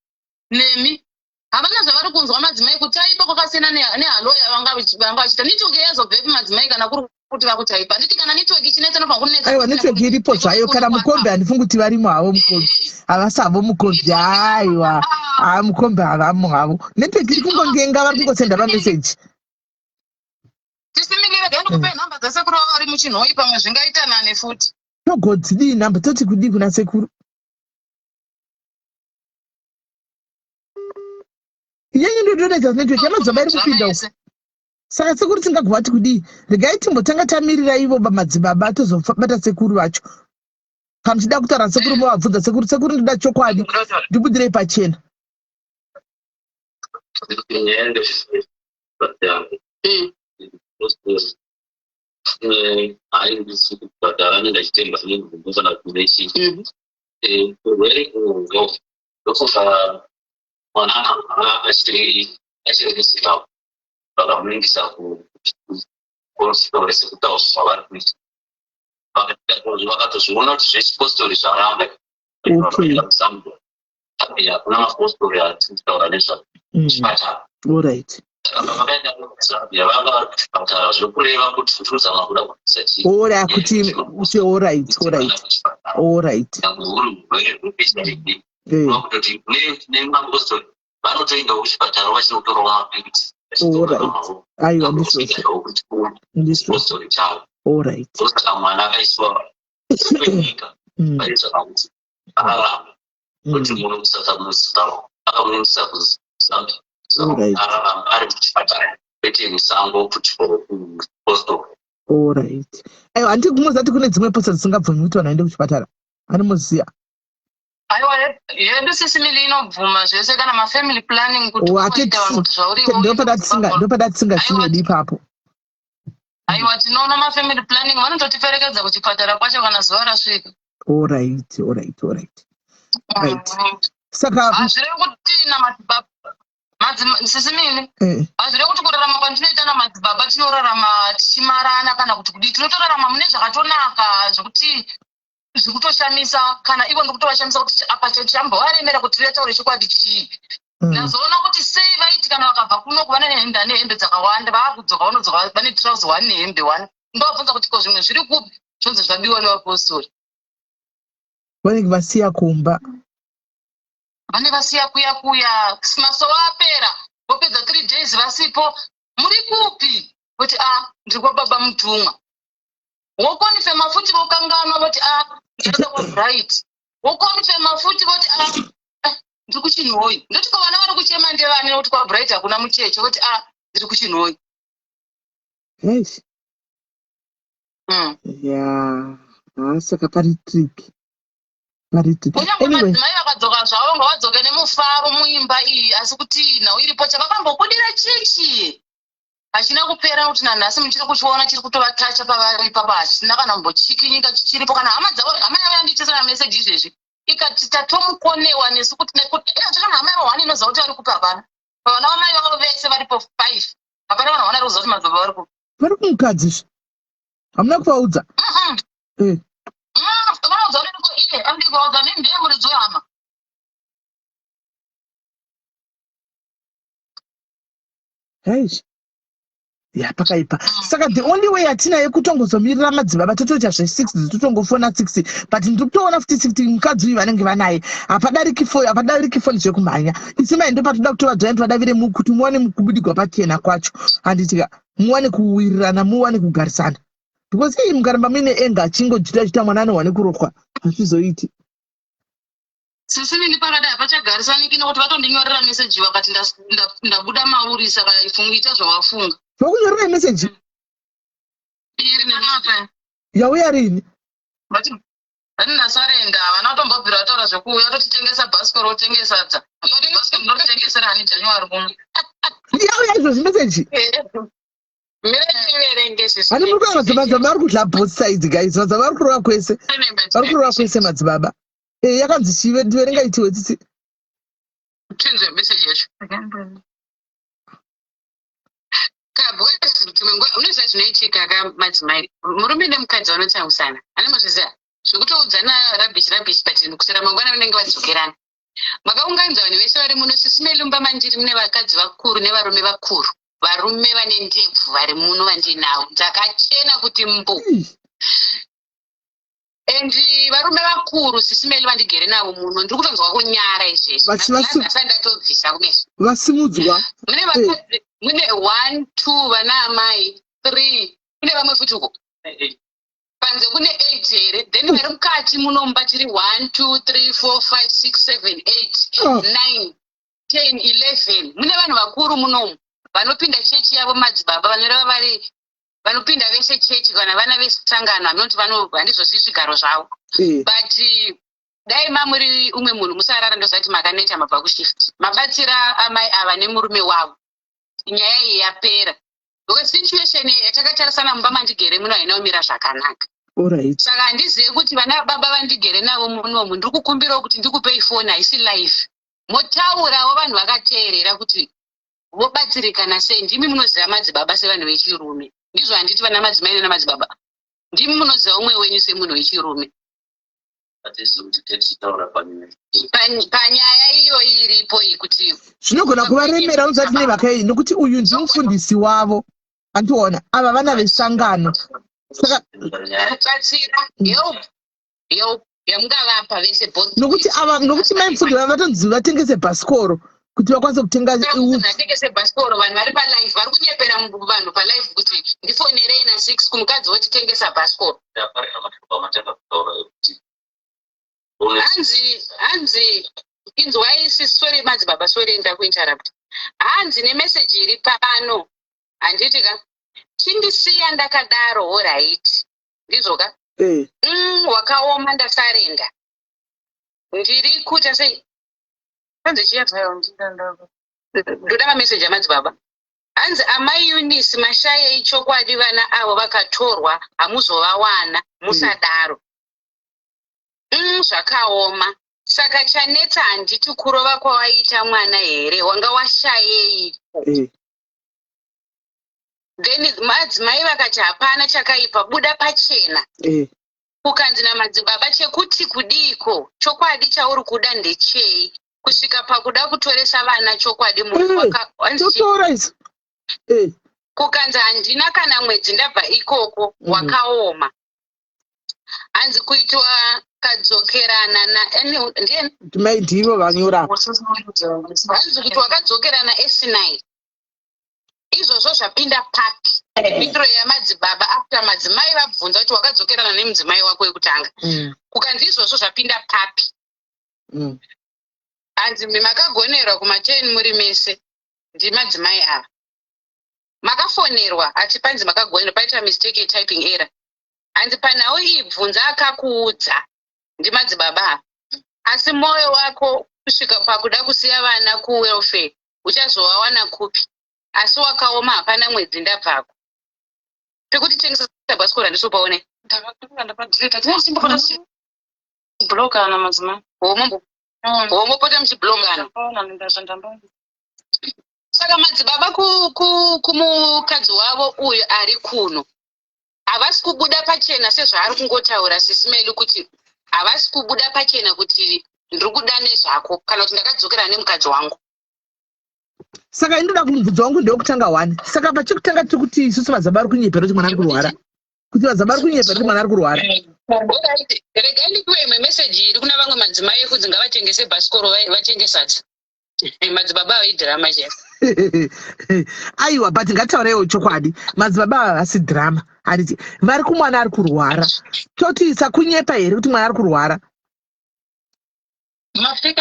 nemi, havana zvavari kunzwa madzimai. Kutaipa kwakasiyana nehalo yavanga vachiita. Network yazobvepi madzimai kana kuri kuti vakutaipa? Handiti kana network ichinetsa nobva kunetsa. Aiwa, network iripo zvayo. Kana mukombi handifungi kuti varimo havo mukombi, havasi havo mukombi. Aiwa, ha, mukombi havamo havo. Network iri kungongenga, vari kungosenda mameseji. Tisimilire gani ndikupe nhamba dzasekuru vavo vari muChinhoyi, pamwe zvingaita nane futi. Togodzidii nhamba? Toti kudii kuna sekuru? Yenyu ndotonoita network yamadzibaba iri kupinda uku. Saka sekuru tingagovati kudii? Regai timbotanga tamirira ivo madzibaba, tozobata sekuru vacho. Kana muchida kutaura sekuru, movabvunza sekuru, sekuru ndoda chokwadi, ndibudirei pachena. Nyaya haindisi kubhadhara, anenge achitemba nemubvunzo kana kune chii. Urwere uhwo, ndofunga mwana akarwara achiri kuZimbabwe, vakamuendesa kuhospital sekutaura kwavari kuita, vakatozviona kuti zvechipostori zvaramba. KuZambia hakuna mapostori atiri kutaura nezvazvo, chipatara. Saka vakaenda kuZambia, vanga vari kuchipatara, zvokureva kuti kutozama kuda kuisa chii. Ora kuti alright. Huri urwere hweHIV, kutoti nemapostori vanotoendawo kuchipatara vachinotorawo mapiritsi. Alright, aiwa, ndizvozvo, ndizvozvo. Postori chavo. Alright. Ndosaka mwana akaiswa kwenyika vaitsvaka kuti ararame, kuti muno muSouth muZimbabwe akamuendesa kuZambia ararame ari muchipatara, kwete musango kuchikoro kupostori. Alright. Aiwa, handiti kumozati kune dzimwe posta dzisingabvumi kuti vanhu vaende kuchipatara, anomoziya? Aiwa, yedu Sis Melly inobvuma zvese, kana mafamily planning, kuti unoita vanhu kuti zvauriwo. Ndopada tisingazivi ipapo. Aiwa, tinoona mafamily planning, vanototiperekedza kuchipatara kwacho kana zuva rasvika. Alright. Saka Hazvirevi kuti namadzibaba, Sis Melly, hazvirevi kuti kurarama kwandinoita namadzibaba tinorarama tichimarana kana kuti kudii. Tinotorarama mune zvakatonaka zvekuti zviri kutoshamisa, kana ivo ndikutovashamisa kuti apa chambovaremera kuti vataure chokwadi chii. Ndazoona kuti sei vaiti kana vakabva kuno kuva nehembe, ane hembe dzakawanda, vaakudzoka vanodzoka vane trouser one nehembe one. Ndovabvunza kuti ko zvimwe zviri kupi? Zvonzi zvabiwa nevapostori. Vanenge vasiya kumba. Vane vasiya kuya kuya, masowa apera, vopedza 3 days vasipo. Muri kupi? Voti, "A, ndiri kwababa mutumwa." Wokonfema futi, vokanganwa, voti, "A, ndinoda kwaBright." Wokonfema futi, voti, "A, eh, ndiri kuChinhoyi." Ndoti, "Ko vana vari kuchema ndevani? Nekuti kwaBright hakuna mucheche." Voti, "A, ndiri kuChinhoyi." Eish. Ya, ha, saka pari trick, pari trick. Kunyange Anyway. Madzimai vakadzoka zvavo, ngavadzoke nemufaro muimba iyi, asi kuti nhau iripo, chavakambobudira chichi hachina kupera, nokuti nanhasi muchiri kuchiona, chiri kutovatacha pavari ipapo, hachina kana kumbochikinyika, chichiripo. Kana hama dzavo, hama yavo yandiitisana meseji izvezvi ikati tatomukonewa nesu kuti iyazve kana hama yavo one inoziva kuti vari kupi, hapana. Pavana vamai vavo vese varipo five, hapana vanhu vana vari kuziva kuti madzibaba vari kupi. Vari kumukadzi zve, hamuna kuvaudza? Mm-mm. Vanoudza kuti iye andii kuvaudza, ndiye muridzi wehama. Eish. Ya, pakaipa. Saka the only way yatinayo kutongozomirira madzibaba, totoita zve6, totongofona 6, but ndiri kutoona futi 6 mukadzi uyu vanenge vanaye, hapadariki fo, hapadariki foni zvekumhanya. Isi mai ndopatoda kutovadzvanya, tovadavire kuti muwane kubudigwa pachena kwacho, handitika muwane kuwirirana, muwane kugarisana, because ii mukaramba muine enga achingodzvita chita, mwana anohwa nekurohwa, hazvizoiti. Sis Melly, pakadai hapachagarisaniki, nekuti vatondinyorera meseji vakati ndabuda mauri, saka funga zvawafunga. Vakunyorera meseji? Iri panapa. Yauya rini? Vati ndasarenda, havana kutombobvira vataura zvekuuya, totitengesa bhasikoro, otengesa sadza. Bhasikoro ndoritengesera ani January kuno? Yauya izvozvi meseji? Mire. Hani muri kuona madzibaba vari kudla both sides, guys. Madzibaba vari kurova kwese, vari kurova kwese madzibaba. Yakanzi chive, ndiverenga itiwe, Tsitsi. Tinzwe meseji yacho kabhozi. Dzimwe nguva unoziva zvinoitika ka, madzimai, murume nemukadzi vanotsausana, ane mazviziva zvekutoudzana rubbish rubbish, but kusera mangwana vanenge vadzokerana. Makaunganidza vanhu vese vari muno, Sis Melly, mumba mandiri mune vakadzi vakuru nevarume vakuru, varume vane ndebvu vari muno vandinavo dzakachena kuti mbu. And varume vakuru, Sis Melly, vandigere navo muno, ndiri kutonzwa kunyara izvezvi. Asati ndatobvisa kumeso. Vasimudzwa. Mune vakadzi, mune one, two, vana amai three, kune vamwe futi uko panze, kune eight here? Then vari mukati munomba tiri one, two, three, four, five, six, seven, eight, nine, 10, 11. Mune vanhu vakuru munomu vanopinda chechi yavo, madzibaba vanoreva vari vanopinda vese chechi, kana vana vesangano, hamunoti handizvozii zvigaro zvavo. But dai mamuri umwe munhu, musarara, ndozati makaneta, mabva kushift, mabatsira amai ava nemurume wavo, nyaya iyi yapera, because situation yatakatarisana mumba mandigere muno haina kumira zvakanaka. Saka handizive kuti vana baba vandigere navo munomu, ndiri kukumbirawo kuti ndikupei foni, haisi live, motaurawo vanhu vakateerera kuti vobatsirikana sei. Ndimi munoziva madzibaba sevanhu vechirume, ndizvo handiti, vana madzimai nana madzibaba? Ndimi munoziva umwe wenyu semunhu wechirume. Hatizivi kuti tetichitaura panyaya. Panyaya iyo iripo iyi kuti Zvinogona kuvaremera, unozati nemhaka iyi, nokuti uyu ndimufundisi wavo, andiona ava vana vesangano, saka Kubatsira, help, help yamungavapa vese both. Nokuti ava, nokuti mai mufundisi vava vatonzi vatengese bhasikoro. Kuti vakwanise kutenga Munhu atengese bhasikoro, vanhu vari palive vari kunyepera vanhu palive kuti ndifonerei na6 kumukadzi wotitengesa bhasikoro. Hanzi inzwai, sorry madzibaba, sorry ndakuinterrupt. Hanzi nemeseji iri pano, handiti ka, chindisiya ndakadaro, alright, ndizvo ka? Eh. Wakaoma, ndasarenda, ndiri kuita sei? Hanzi ndoda mameseji amadzibaba. Hanzi amai Eunice, mashayei chokwadi, vana avo vakatorwa hamuzovawana, musadaro. Zvakaoma. Saka chanetsa handiti kurova kwawaita mwana here? Wanga washayei? Then madzimai vakati hapana chakaipa, buda pachena. Kukanzi namadzibaba, chekuti kudiko? Chokwadi chauri kuda ndechei kusvika pakuda kutoresa vana chokwadi munhu? Hanzi Totora isu. Kukanzi handina kana mwedzi ndabva ikoko. Wakaoma. Hanzi kuitwa kadzokerana na ndiani? Mai ndivo vanyora. Hanzi kuti wakadzokerana s9, izvozvo zvapinda papi? Mhinduro yamadzibaba after madzimai vabvunza kuti wakadzokerana nemudzimai wako wekutanga, kukanzi izvozvo zvapinda papi? Hanzi makagonerwa kuma10 muri mese, ndimadzimai ava makafonerwa, ati panzi makagonerwa, paita mistake yetyping error. Hanzi panhau iyi bvunza akakuudza, ndimadzibaba ava. Asi mwoyo wako kusvika pakuda kusiya vana kuwelfare, uchazovawana kupi? Asi wakaoma, hapana mwedzi ndabvako. Pekuti tengesa bhasikoro handisi Blokana madzimai. Homopota muchiblokana. Saka madzibaba kumukadzi wavo uyu ari kuno havasi kubuda pachena sezvaari kungotaura sisimeli kuti havasi kubuda pachena kuti ndiri kuda nezvako kana kuti ndakadzokera nemukadzi wangu. Saka indoda kumubvunzo wangu ndewekutanga one. Saka pachekutanga tiri kuti isusu madzibaba ari kunyepera kuti mwana ari kurwara, kuti madzibaba ari kunyepera kuti mwana ari kurwara. Alright, regai ndipiwe imwe meseji iri kuna vamwe madzimai ekunzi ngavatengese bhasikoro, vatenge sadza. Madzibaba ava idhirama chero. Aiwa, but ngataureiwo chokwadi, madzibaba ava havasi dhirama, handiti? Vari kumwana ari kurwara, toti sakunyepa here kuti mwana ari kurwara?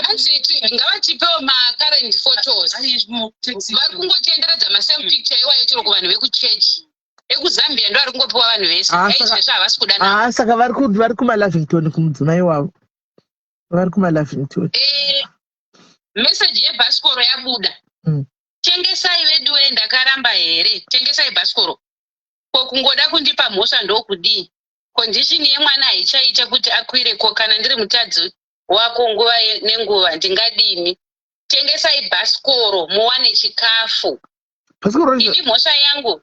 Hanzi ngavatipewo macurrent photos. Vari kungotenderedza masame picture iwayo chero kuvanhu vekuchechi ekuZambia, ndo ari kungopiwa vanhu vese. Ah, Aizvezvo havasi kuda navo. Ah, saka vari kumaLavington, kumudzimai wavo vari kumaLavington. Meseji yebhasikoro yabuda. Tengesai veduwe, ndakaramba here? Tengesai bhasikoro, ko kungoda kundipa mhosva ndokudii? Condition yemwana haichaita kuti akwire. Ko kana ndiri mutadzi wako nguva nenguva ndingadini? Tengesai bhasikoro muwane chikafu. Bhasikoro? Ini mhosva yangu,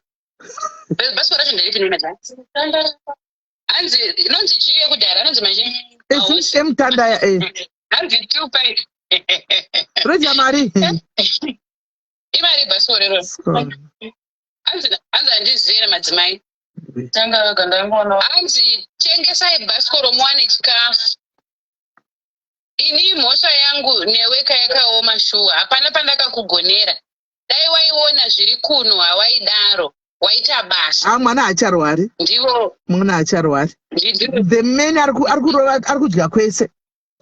bhasikoro racho nderipi nemadzimai? Hanzi inonzi chii yekudhara, anonzi machii? Emutandaya. Hanzi two pipe. Roja mari. Imari bhasikoro iroro. Hanzi handizivi madzimai. Hanzi tengesai bhasikoro muwane chikafu. Ini mhosva yangu neweka yakaoma shuwa, hapana pandakakugonera. Dai waiona zviri kuno hawaidaro, waita basa. Ah, mwana haacharwari. Ndivo. Mwana haacharwari. The man ari kurova, ari kudya kwese,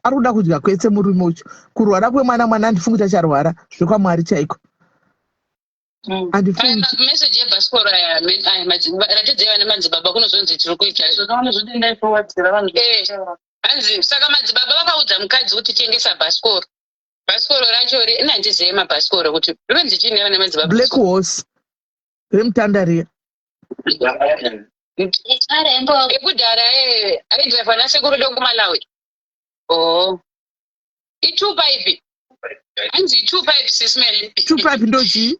ari kuda kudya kwese murume ucho. Kurwara kwemwana, mwana handifungi kuti acharwara zvekwamwari chaiko, handifungi. Meseji yebhasikoro aya, ratidzai vana madzibaba, kunozonzi tiri kuita. Hanzi saka madzibaba vakaudza mukadzi kuti tengesa bhasikoro. Bhasikoro racho inhandizive mabhasikoro kuti rinonzi chii nevana madzibaba. Black Horse remutandariya. Ekudhara aidhiraivha nasekuru dokumalawi. Oh, itwo pipe, hanzi itwo pipe, sismel. Two pipe ndochii?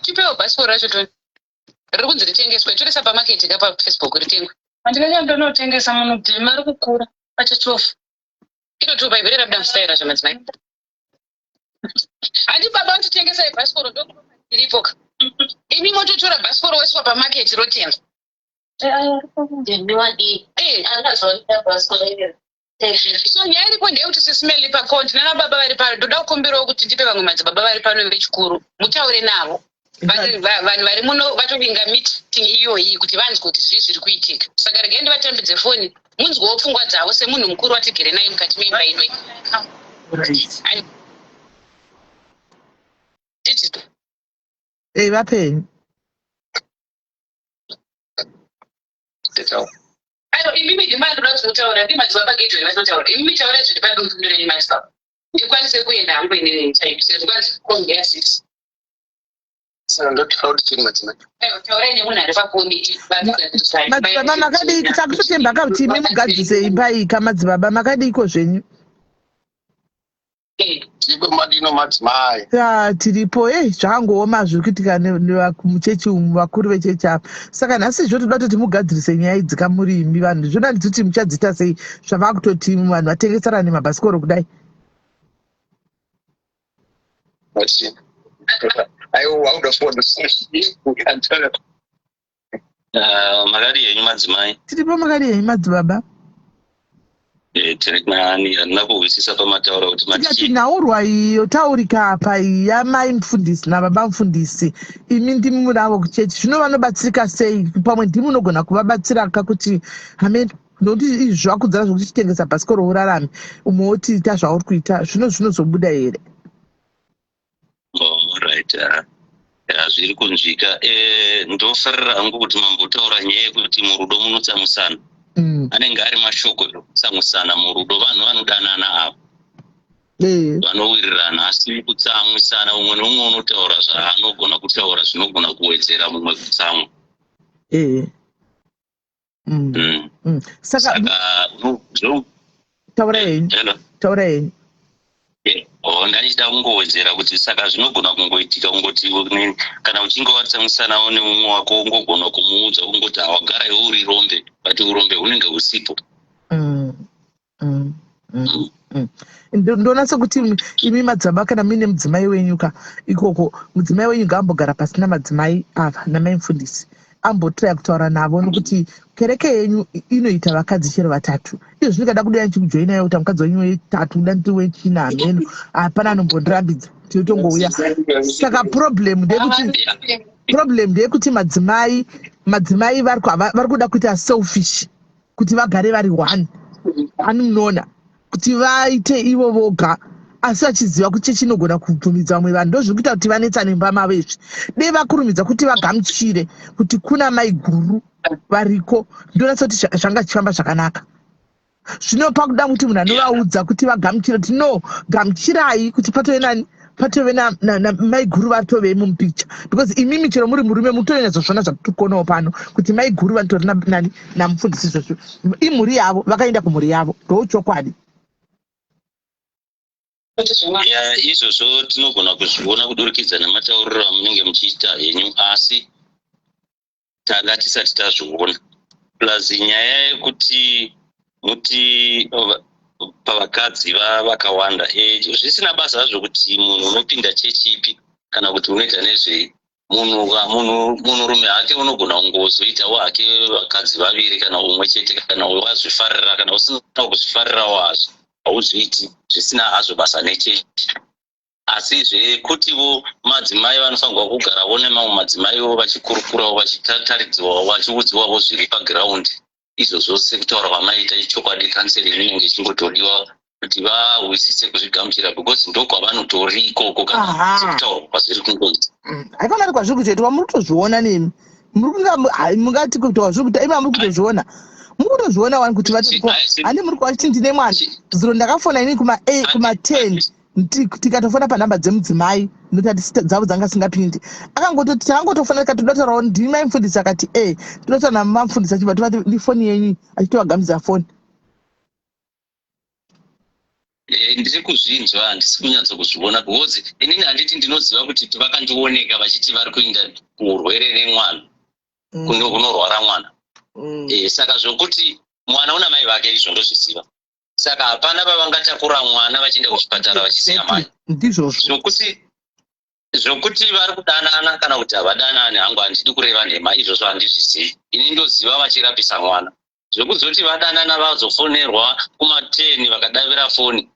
Tipewo bhasikoro racho toni riri kunzi ritengeswe, torisa pamaketi ka paFacebook ritengwe. Andinonyandonotengesa munhu mari kukura pachachofu. Iro two pipe rirabuda mustaira zvamadzimai. Handi baba vatotengesai bhasikoro, ndo iripo ka. Imi mototora bhasikoro woiswa pamaketi, rotengwa. So nyaya iripo ndeyekuti Sis Melly pako ndinana baba vari pano. Ndoda kukumbirawo kuti ndipe vamwe madzibaba vari pano vechikuru mutaure navo. Vanhu vari muno vatovinga meeting iyoyi kuti vanzwe kuti zvii zviri kuitika. Saka regai ndivatambidze foni munzwewo pfungwa dzavo semunhu mukuru watigere naye mukati meimba inoyi. Handiti? Ei, vapenyu. Aiwa, imimi ndimandinoda kuti mutaura, ndimadzibaba Gideon vatotaura. Imimi taurai zviri padundu renyu madzibaba. Ndikwanise kuenda hangu inini time sezvo kwanzi kombi ya 6. Saka ndotifa kuti chiri madzimai. Aiwa, taurai nemunhu ari pakomiti vatigadzirisai. Madzibaba makadii? Takutotemba ka kuti imi mugadzise imba iyi ka madzibaba makadiiko zvenyu? Tiripo madino madzimai. Ya, tiripo. Ei, zvakangooma zviri kuitika muchechi umu, vakuru vechechi ava. Saka nhasi zvotoda kutoti mugadzirise nyaya idzi kamuri imi vanhu. Zvona nditi muchadziita sei zvavakutoti vanhu vatengesana nemabhasikoro kudai? Aiwa, wakuda fona. Makadii henyu madzimai? Tiripo, makadii henyu madzibaba? Tiri nani, handina kuhwisisa pamataura kuti Tikati mati nhaurwa iyi yotaurika apa iyi yamai mufundisi nababa mufundisi, imi ndimi munavo kuchechi, zvino vanobatsirika sei? Pamwe ndimi unogona kuvabatsira ka kuti hameno, nokuti izvi zvakudzara zvokuti chitengesa bhasikoro urarame, umwe woti ita zvauri kuita, zvino zvinozobuda here? Alright, zviri kunzwika. Ndofarira hangu kuti mambotaura nyaya yekuti murudo munotsamusana. Anenge ari mashoko ekutsamusana murudo, vanhu vanodanana ava vanowirirana, asi kutsamwisana umwe neumwe unotaura zvaanogona kutaura zvinogona kuwedzera mumwe kutsamwa. Saka Saka taura henyu. Hello? Taura henyu. Oh, ndaichida kungowedzera kuti saka zvinogona kungoitika kungoti kana uchinge watsamwisanawo nemumwe wako ungogona kumuudza kungoti hawagara iwe uri rombe, but urombe hunenge husipo. Ndoona sekuti imi madzibaba kana muine mudzimai wenyu ka ikoko, mudzimai wenyu ngaambogara pasina madzimai ava namai mufundisi, ambotiraya kutaura navo, nokuti kereke yenyu inoita vakadzi chero vatatu. Iyo zvino kada kuda ndichikujoinai kuti mukadzi wenyu wetatu, kuda ndiri wechina, hameno, hapana anombondirambidza, tinotongouya. Saka problem ndeyekuti madzimai vari kuda kuita selfish kuti vagare vari one, ani munoona kuti vaite ivo voga, asi vachiziva kuti chechinogona kubvumidza vamwe vanhu. Ndozviri kuita kuti vanetsane mumba mavo izvi. Dei vakurumidza kuti vagamuchire kuti kuna mai guru variko, ndonatsa kuti zvanga zvichifamba zvakanaka. Zvino pakuda kuti munhu anovaudza kuti vagamuchire kuti no, gamuchirai kuti patove nani, patove namai guru vatove mumupicture, because imimi chero muri murume mutonyatsozvona zvatikuonawo pano kuti mai guru vanotori nani namufundisi. Izvozvo imhuri yavo, vakaenda kumhuri yavo, ndochokwadi. Ya, izvozvo tinogona kuzviona kudurikidza nematauriro amunenge muchiita henyu, asi tanga tisati tazviona. Plus nyaya yekuti muti pavakadzi vakawanda, zvisina basa hazvo kuti munhu unopinda chechi ipi kana kuti unoita nezvei, munhurume hake unogona kungozoitawo hake vakadzi vaviri kana umwe chete kana wazvifarira, kana usina kuzvifarirawo hazvo hauzviiti, zvisina hazvo basa nechechi. Asi zvekutiwo madzimai vanofanirwa kugarawo nemamwe madzimaiwo vachikurukurawo, vachitataridziwawo, vachiudziwawo zviri pagiraundi, izvozvo sekutaura kwamaita ichokwadi. Counselling inenge ichingotodiwa kuti vahwisise kuzvigamuchira, because ndokwavanotori ikoko kana sekutaurwa kwazviri kungoita. Haikona ari kwazviri kutoitwa, muri kutozviona nemi, muri kunga hai, mungati kuti kwazviri kuita imi muri kutozviona, muri kutozviona wani kuti vatoriko. Handi muri kwachiti ndine mwana. Zuro ndakafona ini kuma 8 kuma 10, tikatofona panhamba dzemudzimai nekuti ati dzavo dzanga singapindi. Akangototi takangotofona tikatoda ndini mai mufundisi, akati e toda namamufundisi, achibva tovati ndifoni yenyu, achitovagamudzira foni. Ndiri kuzvinzwa, handisi kunyatso kuzviona because inini handiti ndinoziva kuti vakandioneka vachiti vari kuenda kuurwere nemwana, kunorwara mwana. Saka zvokuti mwana una mai vake izvo ndozviziva, saka hapana pavangatakura mwana vachienda kuchipatara vachisiya mai. Ndizvozvo. Zvokuti vari kudanana kana kuti havadanani hangu handidi kureva nhema, izvozvo handizvizivi. Ini ndoziva vachirapisa mwana. Zvekuzoti vadanana vazofonerwa kuma10 vakadavira foni,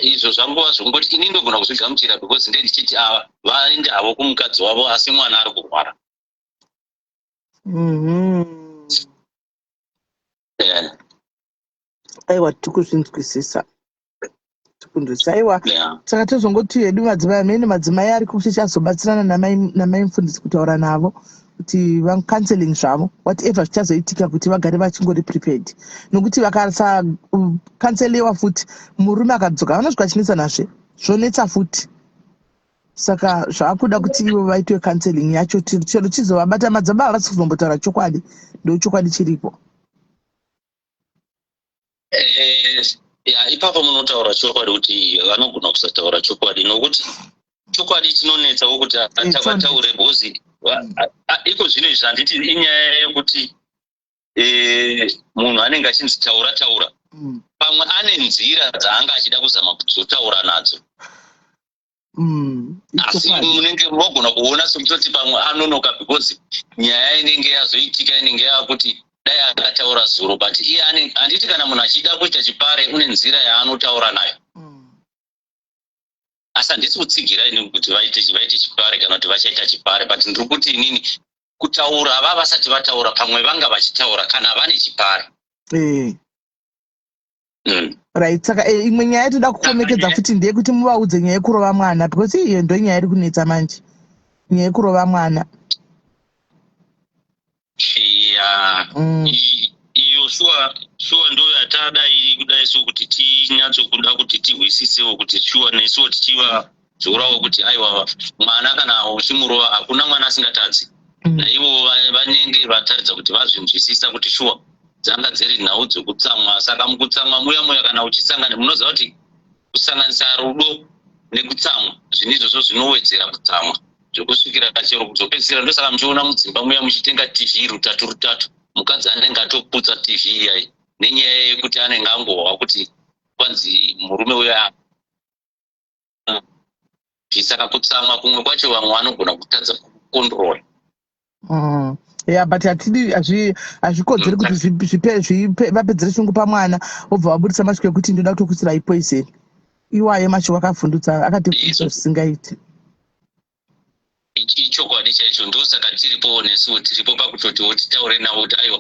izvo zvangova zvongoti ini ndogona kuzvigamuchira because nde ndichiti ava vaende havo kumukadzi wavo, asi mwana ari kurwara. Aiwa, tiri kuzvinzwisisa, tikunzwisisa, aiwa. Saka tozongoti hedu madzimai amene, madzimai ari kuchichazobatsirana namai mufundisi kutaura navo kuti vacounseling zvavo, whatever zvichazoitika, kuti vagare vachingori prepared, nokuti vakasacounseliwa futi, murume akadzoka vanosvika achinetsa nazve, zvonetsa futi. Saka zvaakuda kuti ivo vaitwe counseling yacho, chero chizovabata, madzibaba havasi kuzombotaura chokwadi, ndo chokwadi chiripo. Ya, ipapo munotaura chokwadi kuti vanogona kusataura chokwadi, nokuti chokwadi chinonetsawo kuti vataure, because iko zvino izvi handiti inyaya yekuti munhu anenge achinzi taura, taura. Pamwe ane nzira dzaanga achida kuzama kuzotaura nadzo, asi munenge mogona kuona sekutoti pamwe anonoka, because nyaya inenge yazoitika inenge yakuti dai akataura zuro. But iye handiti kana munhu achida kuita chipare une nzira yaanotaura nayo? Asi handisi kutsigira ini kuti vaite chipare kana kuti vachaita chipare, but ndiri kuti inini kutaura va vasati vataura, pamwe vanga vachitaura kana vane chipare. Right, saka imwe nyaya yatoda kukomekedza futi ndeyekuti muvaudze nyaya yekurova mwana, because iyo ndo nyaya iri kunetsa manje, nyaya yekurova mwana. Ya. Iyo shuwa shuwa ndo yatadai kudai, so kuti tinyatsokuda kuti tihwisisewo kuti shuwa nesuwo tichivadzorawo kuti aiwa, mwana kana uchimurova, hakuna mwana asingatadzi. Naivo vanenge vataridza kuti vazvinzwisisa kuti shuwa dzanga dziri nhau dzekutsamwa. Saka mukutsamwa muya muya, kana uchisangana, munoziva kuti kusanganisa rudo nekutsamwa, zvinhu izvozvo zvinowedzera kutsamwa zvekusvikira chero kuzopedzisira. Ndosaka muchiona mudzimba muya muchitenga TV rutatu rutatu, mukadzi anenge atoputsa TV iyai nenyaya yekuti anenge angohwa kuti kwanzi murume uyo. Saka kutsamwa kumwe kwacho vamwe vanogona kutadza kucontrola. Ya, but hatidi, hazvikodzeri kuti vapedzere shungu pamwana, vobva vabudisa mashoko ekuti ndoda kutokuisirai poison. Iwayo mashoko akavhundutsa, akativhundutsa zvisingaiti. Ichokwadi chaicho. Ndosaka tiripowo nesuwo, tiripo pakutotiwo titaure navo kuti aiwa,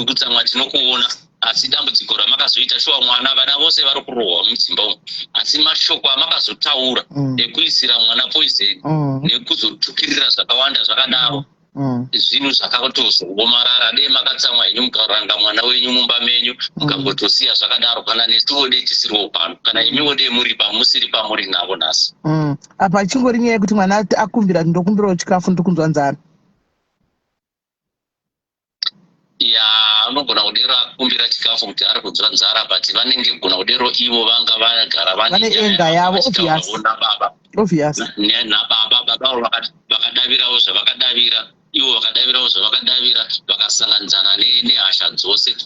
kutsamwa tinokuona, asi dambudziko ramakazoita shuwa mwana, vana vose vari kurohwa mudzimba umu, asi mashoko amakazotaura ekuisira mwana poison nekuzotukirira zvakawanda zvakadaro, zvinhu zvakatozoomarara. Dei makatsamwa henyu, mukaranga mwana wenyu mumba menyu, mukangotosiya zvakadaro. Kana nesuwo dei tisiriwo pano, kana imiwo dei muri pamusiri pamuri navo nhasi. Apa ichingori nyaya yekuti mwana akumbira kuti ndokumbirawo chikafu, ndikunzwa nzara. Ya, anogona kudero akumbira chikafu kuti ari kunzwa nzara, but vanenge gona kudero ivo vanga vagara vane anger yavo, obvious. Nababa. Obvious. Nababa, baba vakadavirawo zvavakadavira, ivo vakadavirawo zvavakadavira, vakasanganidzana nehasha dzose.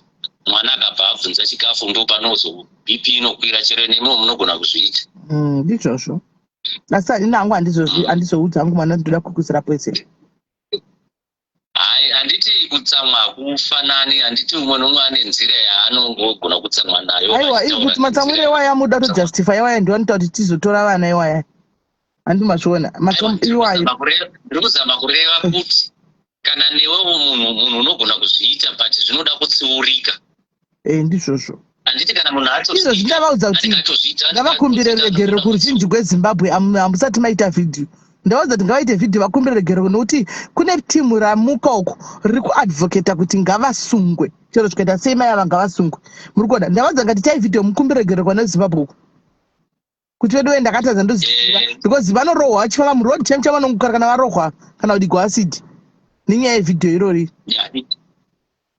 Mwana akabva abvunza chikafu, ndo panozo BP inokwira. Chero nemiwo munogona kuzviita. Ndizvozvo, asi ini hangu handizoudza hangu mwana ndoda kukuisira poison. Hai, handiti kutsamwa hakufanani? Handiti umwe nomwe ane nzira yaanongogona kutsamwa nayo? Aiwa, kuti matsamwiro iwaya amuda kutojustify iwaya, ndiwo anoita kuti tizotora vana iwaya. Handi mazviona iwayo? Ndiri kuzama kureva kuti kana newewo munhu unogona kuzviita, but zvinoda kutsiurika. E, ndizvozvo. Handiti kana munhu Izvozvi ndavaudza kuti ngavakumbire ruregerero kuruzhinji rweZimbabwe. Hamusati maita vhidhiyo? Ndavaudza kuti ngavaite vhidhiyo vakumbire ruregerero, nokuti kune timu ramuka uku riri kuadvocata kuti ngavasungwe, chero zvikaita sei, mai ava ngavasungwe. Muri kuona, ndavaudza ngati itai vhidhiyo mukumbire ruregerero kwana Zimbabwe uku kuti vedu wee, ndakatadza, ndoziva, because vanorohwa vachifamba muroad chaimu chavanongokara kana varohwa kana kudigwa acid nenyaya yevhidhiyo irori.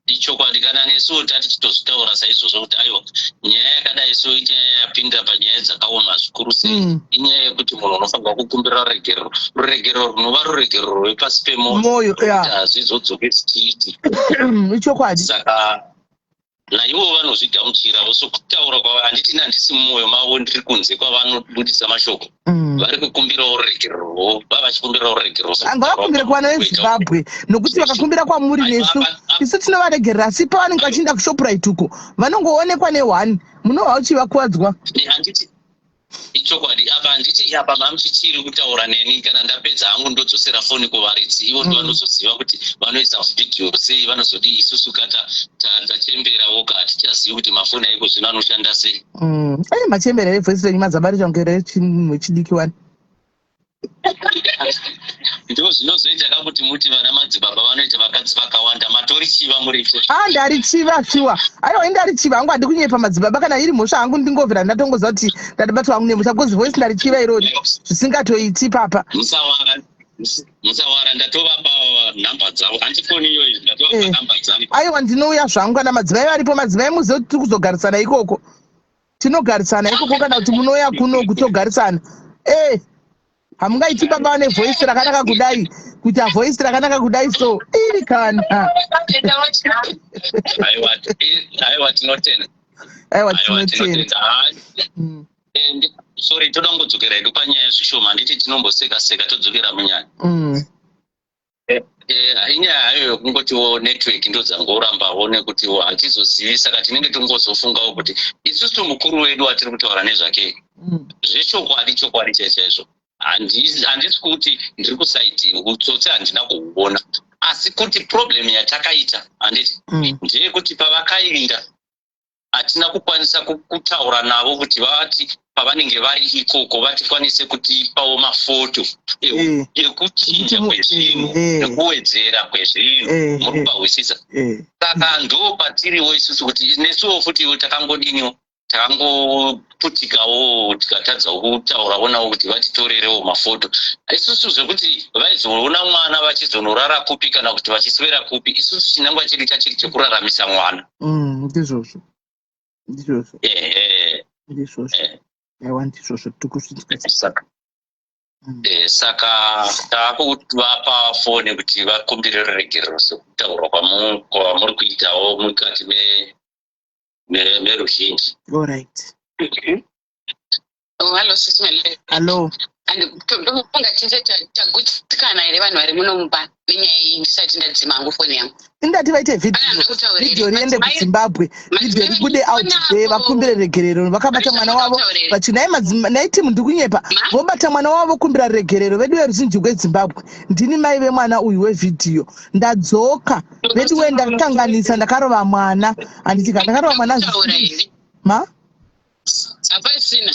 Ichokwadi, kana nesuwo tati tichitozvitaura saizvozvo kuti aiwa, nyaya yakadai so inyaya yapinda panyaya dzakaoma zvikuru sei. Inyaya yekuti munhu unofanirwa kukumbira ruregerero, ruregerero runova ruregerero rwepasi pemwoyo, Mwoyo, rwekuti hazvizodzoki zvichiiti. Ichokwadi. Saka Naivo vanozvigamuchirawo sokutaura kwava, handiti handisi mumwoyo mavo, ndiri kunze kwavanobudisa mashoko. Vari kukumbirawo ruregerero, vava vachikumbirawo ruregerero. Ngavakumbire kuvana veZimbabwe, nokuti vakakumbira kwamuri nesu, isu tinovaregerera. Asi pavanenge vachienda kuShoprite uko, vanongoonekwa neone, munova uchivakuwadzwa. Handiti ichokwadi apa? Handiti apa mamuchichiri kutaura neni? Kana ndapedza hangu, ndodzosera foni kuvaridzi, ivo ndo vanozoziva kuti vanoisa vhidhiyo sei, vanozodii. Isusu kata tachemberawo ka, hatichazivi kuti mafoni aiko zvino anoshanda sei. Ai, machembera evoice renyu, madzabari change rechinhu chidiki wani. Ndo zvinozoita ka kuti muti vana madzibaba vanoita vakadzi vakawanda, matori chiva muripo. A, ndarichiva shuwa. Aiwa, indarichiva hangu, handi kunyepa, madzibaba. Kana iri mhosva hangu, ndingovhera ndatongoziva kuti ndatibatwa hangu nemhosva, because voice ndarichiva irori zvisingatoiti papa. Musawara, musawara, ndatovapa nhamba dzavo. Handifoni iyoyi, ndatovapa nhamba dzangu. Aiwa, ndinouya zvangu kana madzimai varipo. Madzimai, muzive kuti tiri kuzogarisana ikoko, tinogarisana ikoko, kana kuti munouya kuno kutogarisana. E, hamungaiti baba vane voice rakanaka kudai, kuita voice rakanaka kudai so, iri kana. Aiwa, aiwa, tinotenda. Aiwa. Aiwa. Tinotenda. Tinotenda. Sorry, toda kungodzokera hedu panyaya zvishoma. Handiti tinomboseka seka, todzokera munyaya. Inyaya hayo yokungotiwo network ndodzangorambawo, nekutiwo hatizozivi, saka tinenge tongozofungawo kuti isusu mukuru wedu watiri kutaura nezvake, zvechokwadi, chokwadi chaizvo, handisi kuti ndiri kuside utsotsi, handina kuhuona, asi kuti problem yatakaita, handiti, ndeyekuti pavakaenda hatina kukwanisa kutaura navo kuti vati pavanenge vari ikoko vatikwanise kutipawo mafoto ekuchinja kwezvinhu nekuwedzera kwezvinhu. Muri kupahwisisa? Saka ndo patiriwo isusu kuti nesuwo futiwo takangodiniwo, takangoputikawo, tikatadzawo kutaurawo navo kuti vatitorerewo mafoto isusu, zvekuti vaizoona mwana vachizonorara kupi kana kuti vachiswera kupi. Isusu chinangwa chedu chachiri chekuraramisa mwana. Ndizvozvo, ndizvozvo. Ehe. Ndizvozvo. Aiwa, ndizvozvo, tiri Saka saka taakuvapa foni kuti vakumbire ruregerero sekutaurwa kwamuri kuitawo mukati meruzhinji. Allright. Oh, hello, Sis Mele. Hallo. Ndofunga tese tagutsikana here, vanhu vari muno mumba, nenyaya iyi, ndisati ndadzima hangu foni yangu? Indati vaite Pana vhidhiyo. ndoda kutaura here? Vhidhiyo riende kuZimbabwe, vhidhiyo ribude out there, vakumbire regerero vakabata mwana wavo. Vachi nai nai timu, ndikunyepa? Vobata mwana wavo, vokumbira regerero. Vedu veruzhinji rweZimbabwe, ndini mai vemwana uyu wevhidhiyo, ndadzoka. Vedu we, ndakanganisa, ndakarova mwana, handiti ka? Ndakarova mwana Kutaura zvisizvo. here? Ma Hapasina.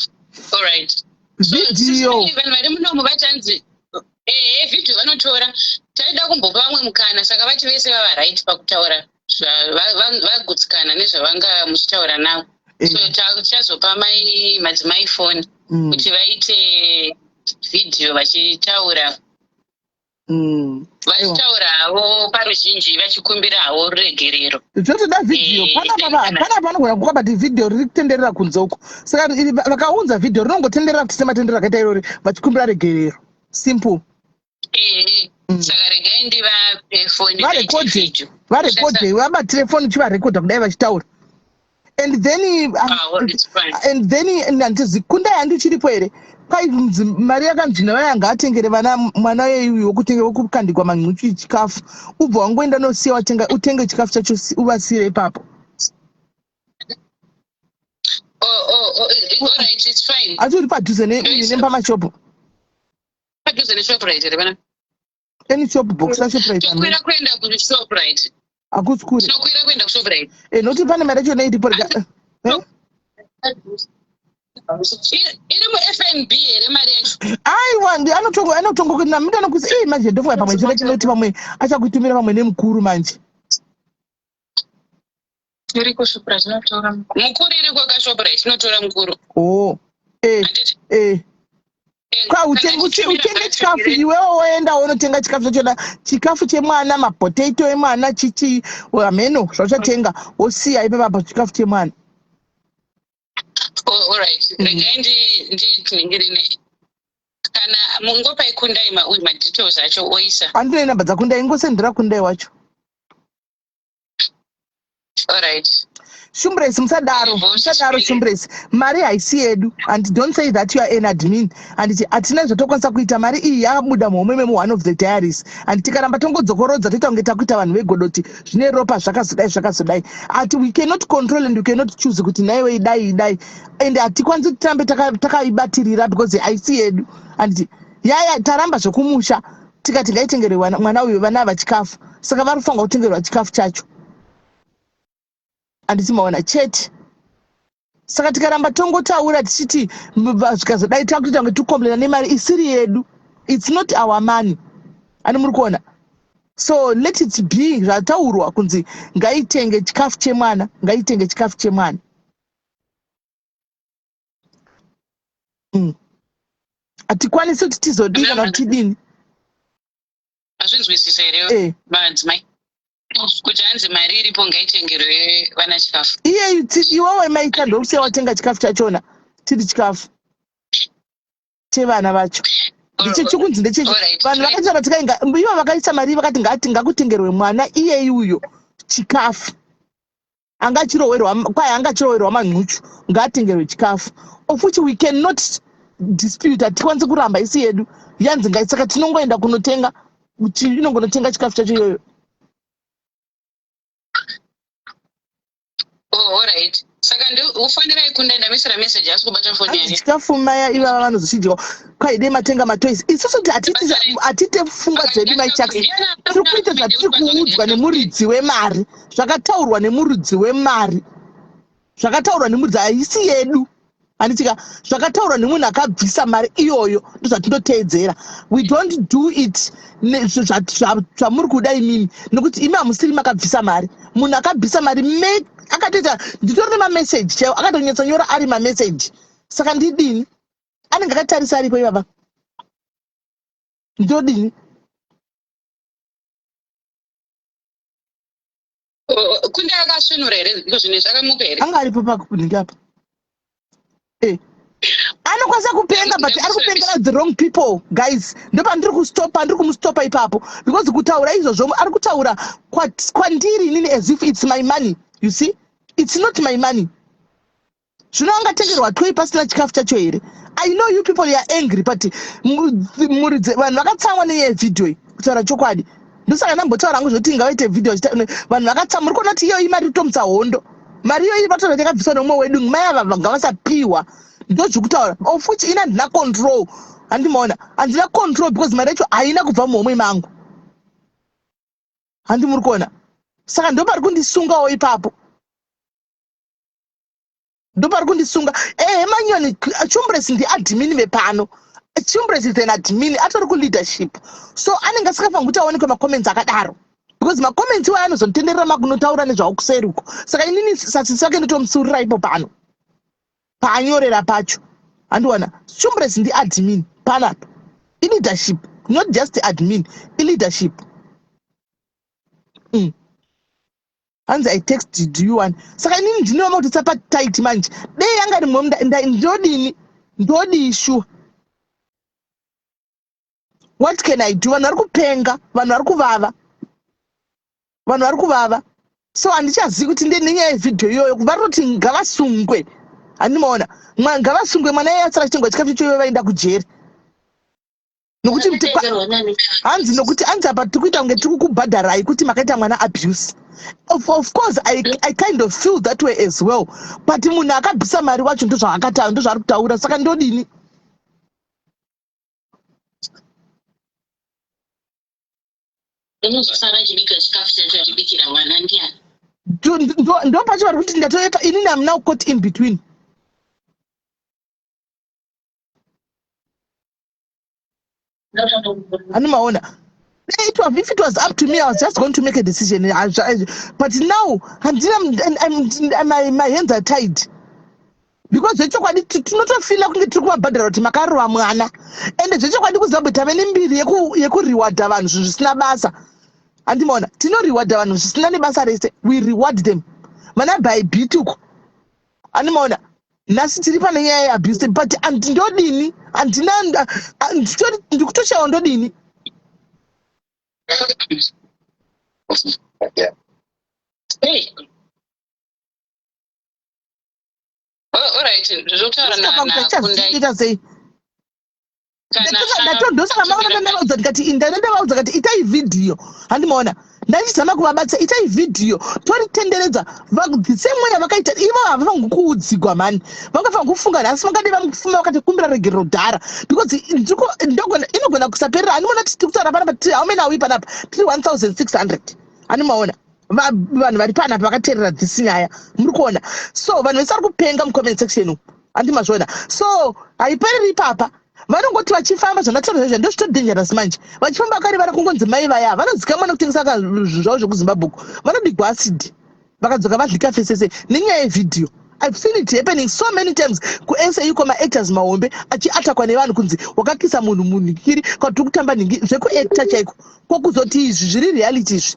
Alright. So, vhidhiyo. Sis Melly, vanhu vari munomu vachanzi ehe, vhidhiyo vanotora. Taida kumbopa vamwe mukana, saka vati vese vava right pakutaura, vagutsikana nezvavanga muchitaura navo. So tichazopa mai madzimai foni kuti vaite vhidhiyo vachitaura, vachitaura havo paruzhinji, vachikumbira havo ruregerero. Zvotoda vhidhiyo. Panapa panapa panogona kukabati vhidhiyo riri kutenderera kunze uko, saka vakaunza vhidhiyo rinongotenderera kuti sematendero akaita irori, vachikumbira regerero, simple. Ehe, saka regai ndivape foni vaite Varekodhe. vhidhiyo. Varekodhe, vabatire foni, uchivarekodha kudai vachitaura, and then Ah, well, it's fine. And then handizi Kundai, handi uchiripo here? Kwainzi mari yakanzi nevaya ngaatengere vana, mwana weyuyu wokutenge wokukandikwa manhuchu chikafu, ubva wangoenda nosiya watenga, utenge chikafu chacho, uvasiyire ipapo. Oh, all right, it's fine. Asi uri padhuze nembamashopo? Padhuze neShoprite here pana? Any shop box raShoprite. Tokwira kuenda kuShoprite. Hakusi kure. Tinokwira kuenda kuShoprite. Nokuti pane mari yacho iripo rega. Eh? Iri muFNB here mari yacho? Aiwa, ndi anotongo anotongo namuti anokuti ii manje ndofunga pamwe chiro chinoti pamwe achakutumira pamwe nemukuru manje. Iriko Shoprite, inotora. Mukuru iriko kaShoprite, inotora mukuru. Oh, eh. Handiti? Eh. Kwa Kana utenge tichitumira chikafu, iwewo woenda wonotenga chikafu chachona, chikafu chemwana, mapotato emwana, chichi hameno zvauchatenga, wosiya ipapapo chikafu chemwana. Oh, alright. Regai ndiningirine kana mungopai Kundai uyu madetails acho oisa. Handine namba dzaKundai, ingosendera Kundai wacho. Alright. Shumbresi musadaro, musadaro Shumbresi. Mari haisi yedu and don't say that you are an admin. Anditi hatina zvatokwanisa kuita mari iyi yakabuda muhomwe memu one of the diaries. And tikaramba tongodzokorodza toita kunge takuita vanhu vegodoti zvine ropa zvakazodai zvakazodai. Ati we cannot control and we cannot choose kuti nhaiwe idai idai. And hatikwanisi kuti tirambe takaibatirira taka because haisi yedu. Anditi yaya taramba zvekumusha tikati ngaitengerwe mwana uyu vana ava chikafu. Saka vari kufanirwa kutengerwa chikafu chacho. Handiti maona chete. Saka tikaramba tongotaura tichiti zvikazodai takutoita kunge tikukomplena nemari isiri yedu. It's not our money. Ani muri kuona? So let it be zvataurwa kunzi ngaitenge chikafu chemwana, ngaitenge chikafu chemwana. Hatikwanisi kuti tizodii kana kuti tidini. Azvinzwisisa here eh. madzimai kuti hanzi mari iripo ngaitengerwe vana chikafu? Iye iwewe maita ndokusiya watenga chikafu chachona chiri chikafu chevana vacho. Ndechechikunzi ndechechi vanhu vakaita tikainga ivo vakaisa mari vakati ngati ngakutengerwe mwana iyeyi uyo chikafu. Anga achirowerwa kwai anga achirowerwa manhuchu ngaatengerwe chikafu. Of which we cannot dispute, hatikwanisi kuramba isi yedu yanzi ngai, saka tinongoenda kunotenga, inongonotenga chikafu chacho iyoyo. Oh, alright. Saka ufanira ikunda ndamisira message asi kubata foni yake. Chikafu maya ivava vanozochidya kwai dei matenga matoys. Isusu kuti hatite pfungwa dzedu mai Chucks. Tiri kuita zvatiri kuudzwa nemuridzi wemari. Zvakataurwa nemuridzi wemari. Zvakataurwa nemuridzi haisi yedu. Handitika zvakataurwa nemunhu akabvisa mari iyoyo ndozvatinoteedzera. We don't do it zvamuri kuda imimi nekuti imi hamusiri makabvisa mari. Munhu akabvisa mari akatoita nditori nemameseji chaiwo akatonyatsonyora ari mameseji. Saka ndidini? Anenge akatarisa aripo ivava. Ndodini? Kunde akasvinura here ndiko zvine zvakamuka here? Anga aripo pakunhingi apa. Anokwanisa kupenga but ari kupengera the wrong people guys. Ndopandiri kustopa, ndiri kumustopa ipapo because kutaura izvozvo ari kutaura kwandiri inini as if it's my money. You see? It's not my money. Zvino angatengerwa toy pasina chikafu chacho here? I know you people are angry but muridzi vanhu vakatsamwa nenyaya yevideo iyi kutaura chokwadi. Ndosaka ndambotaura hangu zvekuti ngavaite video vanhu vakatsamwa. Muri kuona kuti iyoyi mari kutomutsa hondo. Mari iyoyi vatoda kuti yakabviswa neumwe wedu mai ava ngavasapiwa. Ndozviri kutaura. Of which ini handina control. Handimaona. Handina control because mari yacho haina kubva muhomwe mangu. Handi muri kuona. Saka ndopari kundisungawo ipapo. Ndopari kundisunga. Ehe manyoni Chumbresi ndi admin vepano. Chumbresi is an admin atori ku leadership. So anenge asikafaniri kuti aonekwe macomments akadaro. Because macomments iwayo anozotenderera makunotaura nezvawo kuseri uko. Saka inini sasisi vake ndotomutsiurira ipo pano. Paanyorera pacho. Handiwana. Chumbresi ndi admin panapa. I leadership, not just admin, i leadership. Hanzi I texted you one. Saka inini ndinooma kuti tsapa tight manje. Dei yanga iri mumwe ndodini? Ndodii sure? What can I do? Vanhu vari kupenga, vanhu vari kuvava. Vanhu vari kuvava. So handichazivi kuti nenyaya yevideo iyoyo vari kutoti ngavasungwe. Handimaona. Ngavasungwe mwana iye asara achitengwa chikafu ichoyo vaenda kujeri. Nokuti hanzi nokuti hanzi apa tiri kuita kunge tiri kukubhadharai kuti makaita mwana abuse. Of course I kind of feel that way as well. But munhu akabvisa mari wacho ndozvaakataura, ndozvaari kutaura. Saka ndodini? Unozosara achibika chikafu chacho achibikira mwana ndiani? Ndo pacho vari kuti ndatoepa inini I'm now caught in between. Animaona. If it was up to me, I was just going to make a decision. But now, my hands are tied. Because zvechokwadi tinotofila kunge tiri kuvabhadhara kuti makarova mwana. Ende zvechokwadi kuZimbabwe tave nembiri yekuriwadha vanhu zvinhu zvisina basa. Andimaona, tinoriwadha vanhu zvisina nebasa rese. We reward them. Vana by beat uko. Andimaona, nhasi tiri pane nyaya yeabuse, but ndodini? Handina, ndikutoshawa ndodini? Hey. Alright, zvokutaura Kusvika pakuti naKundai. achaziita sei. Kana Ndatondosaka maona ndavaudza ndikati ndavaudza kati itai vhidhiyo handimaona ndachizama kuvabatsa itai vhidhiyo toritenderedza the same way yavakaita ivo havafanirwi kuudzigwa mhani vangafanirwa kufunga nhasi vangadai vamufuma vakatikumbira regerero dhara because ndogona inogona kusaperera handimaona tiri kutaura panapa tiri how many are we panapa tiri 1600 handimaona vanhu vari panapa vakateerera this nyaya muri kuona so vanhu vese vari kupenga mucomment section umu handimazviona so haipereri ipapa vanongoti vachifamba zvandataura zvaizvo ndozvito dangerous manje vachifamba vakarivara kungonzi mai vaya vanozikamwa nekutengesa zvavo zvekuzimbabwe uku vanodigwa acid vakadzoka vadlika fesese nenyaya yevhidhiyo I've seen it happening so many times kuSA uko maactors mahombe achiatakwa nevanhu kunzi wakakisa munhu munhikiri kana tiri kutamba nhingi zvekuacta chaiko kokuzoti izvi zviri reality izvi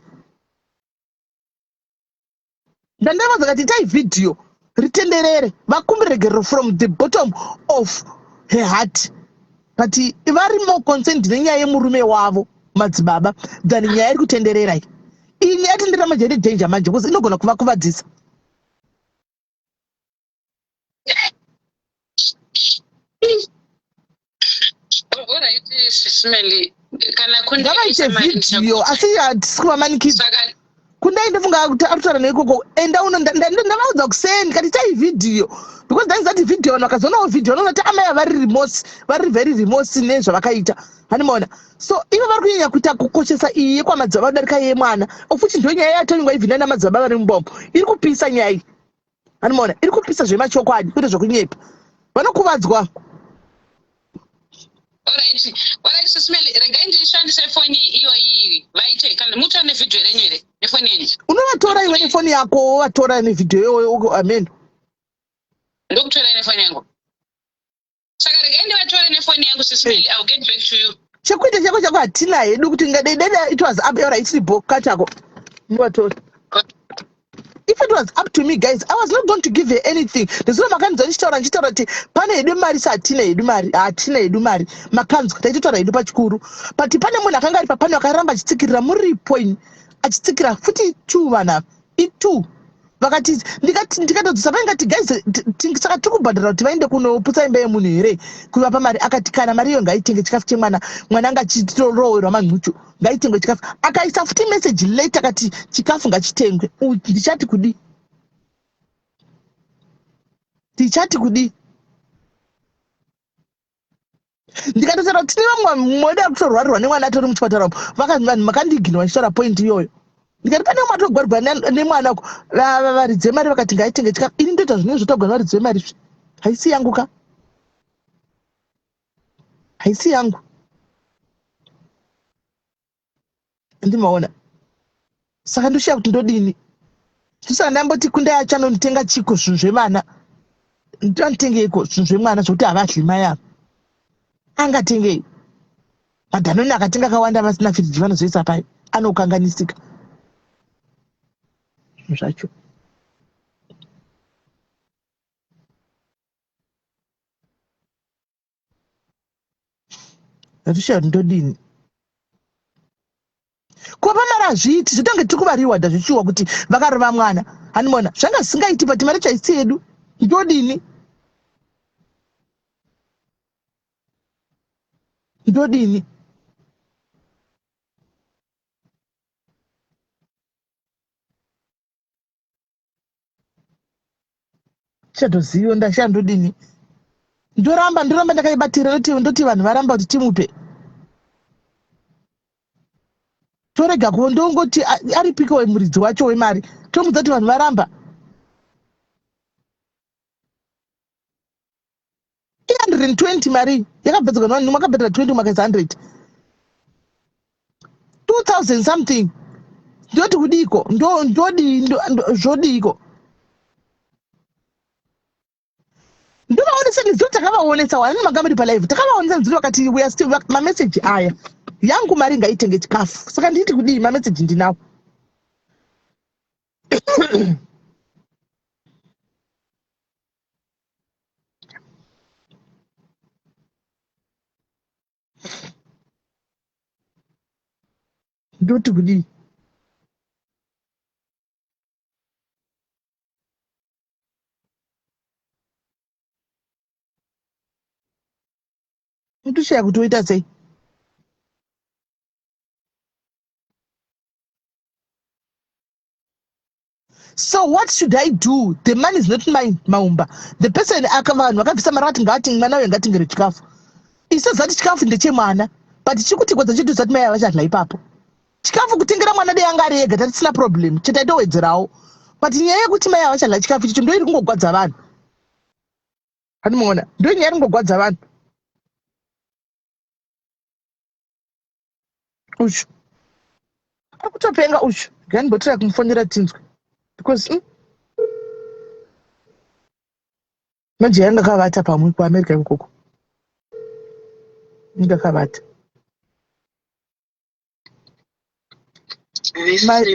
ndandavaudza kati itai vhidhiyo ritenderere vakumbire regerero from the bottom of her heart but vari more concerned nenyaya yemurume wavo madzibaba than nyaya iri kutenderera iyi iyi nyaya yatenderera manje ine danger manje because inogona kuvakuvadzisa ngavaite vhidhiyo asi hatisi kuvamanikidza kundai ndofunga kuti ari kutaura neikoko enda uno ndavaudza kuseni ndikati itai vhidhiyo because ndainzi ati vhidhiyo vanhu vakazoonawo vhidhiyo vanoona kuti amai vari remorse vari very remorse nezvavakaita handimaona so ivo vari kunyanya kuita kukoshesa iyi yekwamadzibaba kudarika yemwana ofuti ndo nyaya yatonyingwa ivhina namadzibaba vari mubombo iri kupisa nyaya iyi Anomaona iri kupisa zvemachokwadi kwete zvekunyepa. Vanokuvadzwa. Alright, alright Sis Melly, regai ndishandise foni iyoyi vaite kana mutora nevhidhiyo renyu here nefoni yenyu. Unovatora iwe nefoni yako wovatora nevhidhiyo iyoyo amen. Ndokutorai nefoni yangu. Saka regai ndivatore nefoni yangu Sis Melly, I'll get back to you. Chekuita chako chako hatina hedu kuti ngadai dai it was up alright tiri bho kachako. Ndivatore. If it was up to me guys, I was not going to give her anything. Ndizvo makanzwa ndichitaura ndichitaura kuti pane hedu mari satina hedu mari, hatina hedu mari. Makanzwa taitotaura hedu pachikuru. But pane munhu akanga ari papano akaramba achitsikirira muripo ini. Achitsikira futi two vanhu ava. I2 vakati ndikati ndikatodzosa mai ngati guys saka tiri kubhadhara kuti vaende kunoputsa imba yemunhu here kuvapa mari akati kana mari iyo ngaitenge chikafu chemwana mwana anga achitorowerwa manhuchu ngaitengwe chikafu akaisa futi message late akati chikafu ngachitengwe ndichati kudii tichati kudii ndikatotaura kuti tine vamwe moda kutorwarirwa nemwana atori muchipatara umo vanhu makandiiginwa vachitaura point iyoyo ndikati pane vamwe atogwarirwa nemwana uko varidzi vemari vakati ngaitenge chikafu ini ndoita zvinenge zvotagwa nevaridzi vemari zvi haisi yangu ka haisi yangu Andimaona. Saka ndoshiya kuti ndodini. Saka ndamboti kundai achanonditenga chiko zvinhu zvevana. Ndanotengeiko zvinhu zvemwana zvekuti havadli mai ava. Angatengei? Madhanoni akatenga akawanda vasina firiji vanozoisa pai anokanganisika. Zvinhu zvacho. Ndatoshaya kuti ndodini. Kuva mari hazviiti zvotange tiri kuvariwadha zvichiwa kuti vakarova mwana hanimona zvanga zvisingaiti but mari chaisi yedu ndodini ndodini Chatoziva ndashaya ndodini. Ndoramba ndoramba ndakaibatira ndoti ndoti vanhu varamba kuti timupe. Torega ku ndongoti aripiko muridzi wacho wemari tomudza kuti vanhu varamba. 320 mari yakabhadharwa nevanhu makabhadhara 20 makaisa 100 2000 something ndoti kudiiko ndodii zvodiiko ndovaonesa nedziro takavaonesa wani manga muri palive takavaonesa nedziro vakati we are still mameseji aya yangu mari ngaitenge chikafu saka nditi kudii mameseji ndinawo ndoti kudii Unotoshaya kuti woita sei. So what should I do? The money is not mine, Maumba. The person aka vanhu vakabvisa mari vati ngati mwana uyu ngatengere chikafu. Isu zati chikafu ndechemwana. But chiri kuti chedu zati mai avachadla ipapo. Chikafu kutengera mwana dei anga ari ega tatisina problem. Chete taitowedzerawo. But nyaya yekuti mai avachadla chikafu ichocho ndoiri kungogwadza vanhu. Handimuona. Ndo nyaya iri kungogwadza vanhu. Uchu. Ari kutopenga uchu. Gani kumufonera tinzwe. Because Manje yanga akavata pamwe kuAmerica ikoko. Inga akavata.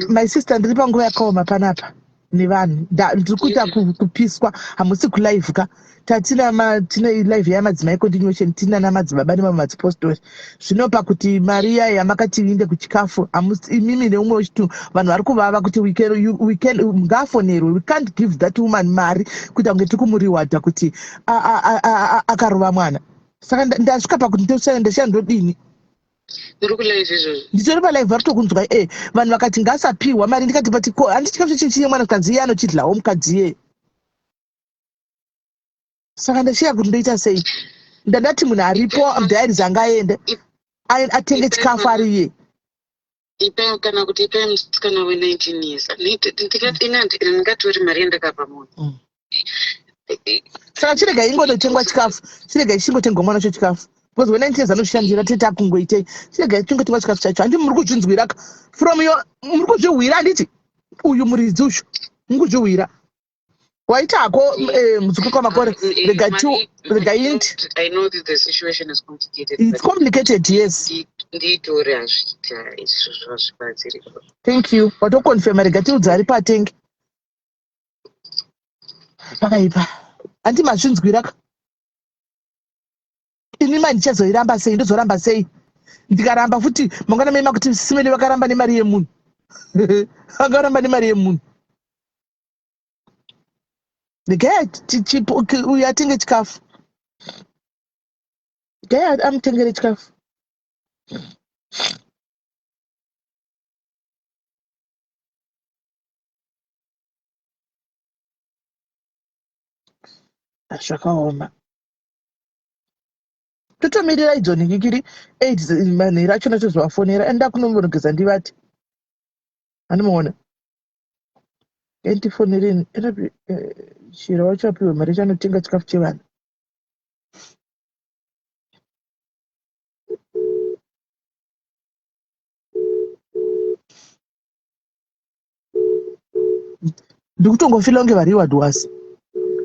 My sister, ndiri panguva yakaoma panapa nevanhu. Ndiri kuita kupiswa. Hamusi kulive ka. Tatina tine live yamadzimai continuation, tina namadzibaba nemamwe madzipostori. Zvinopa kuti mari iya yamakati inde kuchikafu, hamusi imimi neumwe wechitu. Vanhu vari kuvava kuti we can ngaafonerwe. We can't give that woman mari kuita kunge tiri kumuriwadha kuti akarova mwana. Saka ndasvika pakuti ndosaya ndashiya ndodini. Uri kulive izvozvo? Nditori palive, vari tokunzwa. Vanhu vakati ngasapiwa mari. Ndikati but ko handi chikafu chichi mwana kanzi iye anochidlawo mukadzi iye. Saka ndashiya kuti ndoita sei. Ndandati munhu aripo mudiaries angaende atenge chikafu ari iye. Ipai kana kuti ipai musikana we19 years. Ndikati ini ndingatori mari yandakapa munhu. Saka chirega ingondotengwa chikafu, chirega ichingotengwa mwana wacho chikafu, because we19 years anozvishandira. Tete akungoitei, chirega chingotengwa chikafu chacho. Handi muri kuzvinzwira ka from your, muri kuzvihwira, handiti uyu muridzi uyu muri kuzvihwira waitako muzukuru kwamakore. Rega rega indi. I know that the situation is complicated. It's complicated, yes. Nditori hazviita izvozvo, hazvibatsiri. Thank you, watoconfirma. Rega tiudze ari patenge pakaipa. Handi mazvinzwira ka. Ini mani ndichazoiramba sei? Ndozoramba sei? Ndikaramba futi mangwana mai makuti simene vakaramba nemari yemunhu, vakaramba nemari yemunhu. Regai uyu atenge chikafu, gai amutengere chikafu. Zvakaoma. Totomirira idzo nhingikiri 8 manheru achona tozovafonera. Enda kunombonogeza ndivati handimuona. Endifonereni chiro wacho apiwe mari chanotenga chikafu chevana. Ndikutongofila kunge variwadwasi,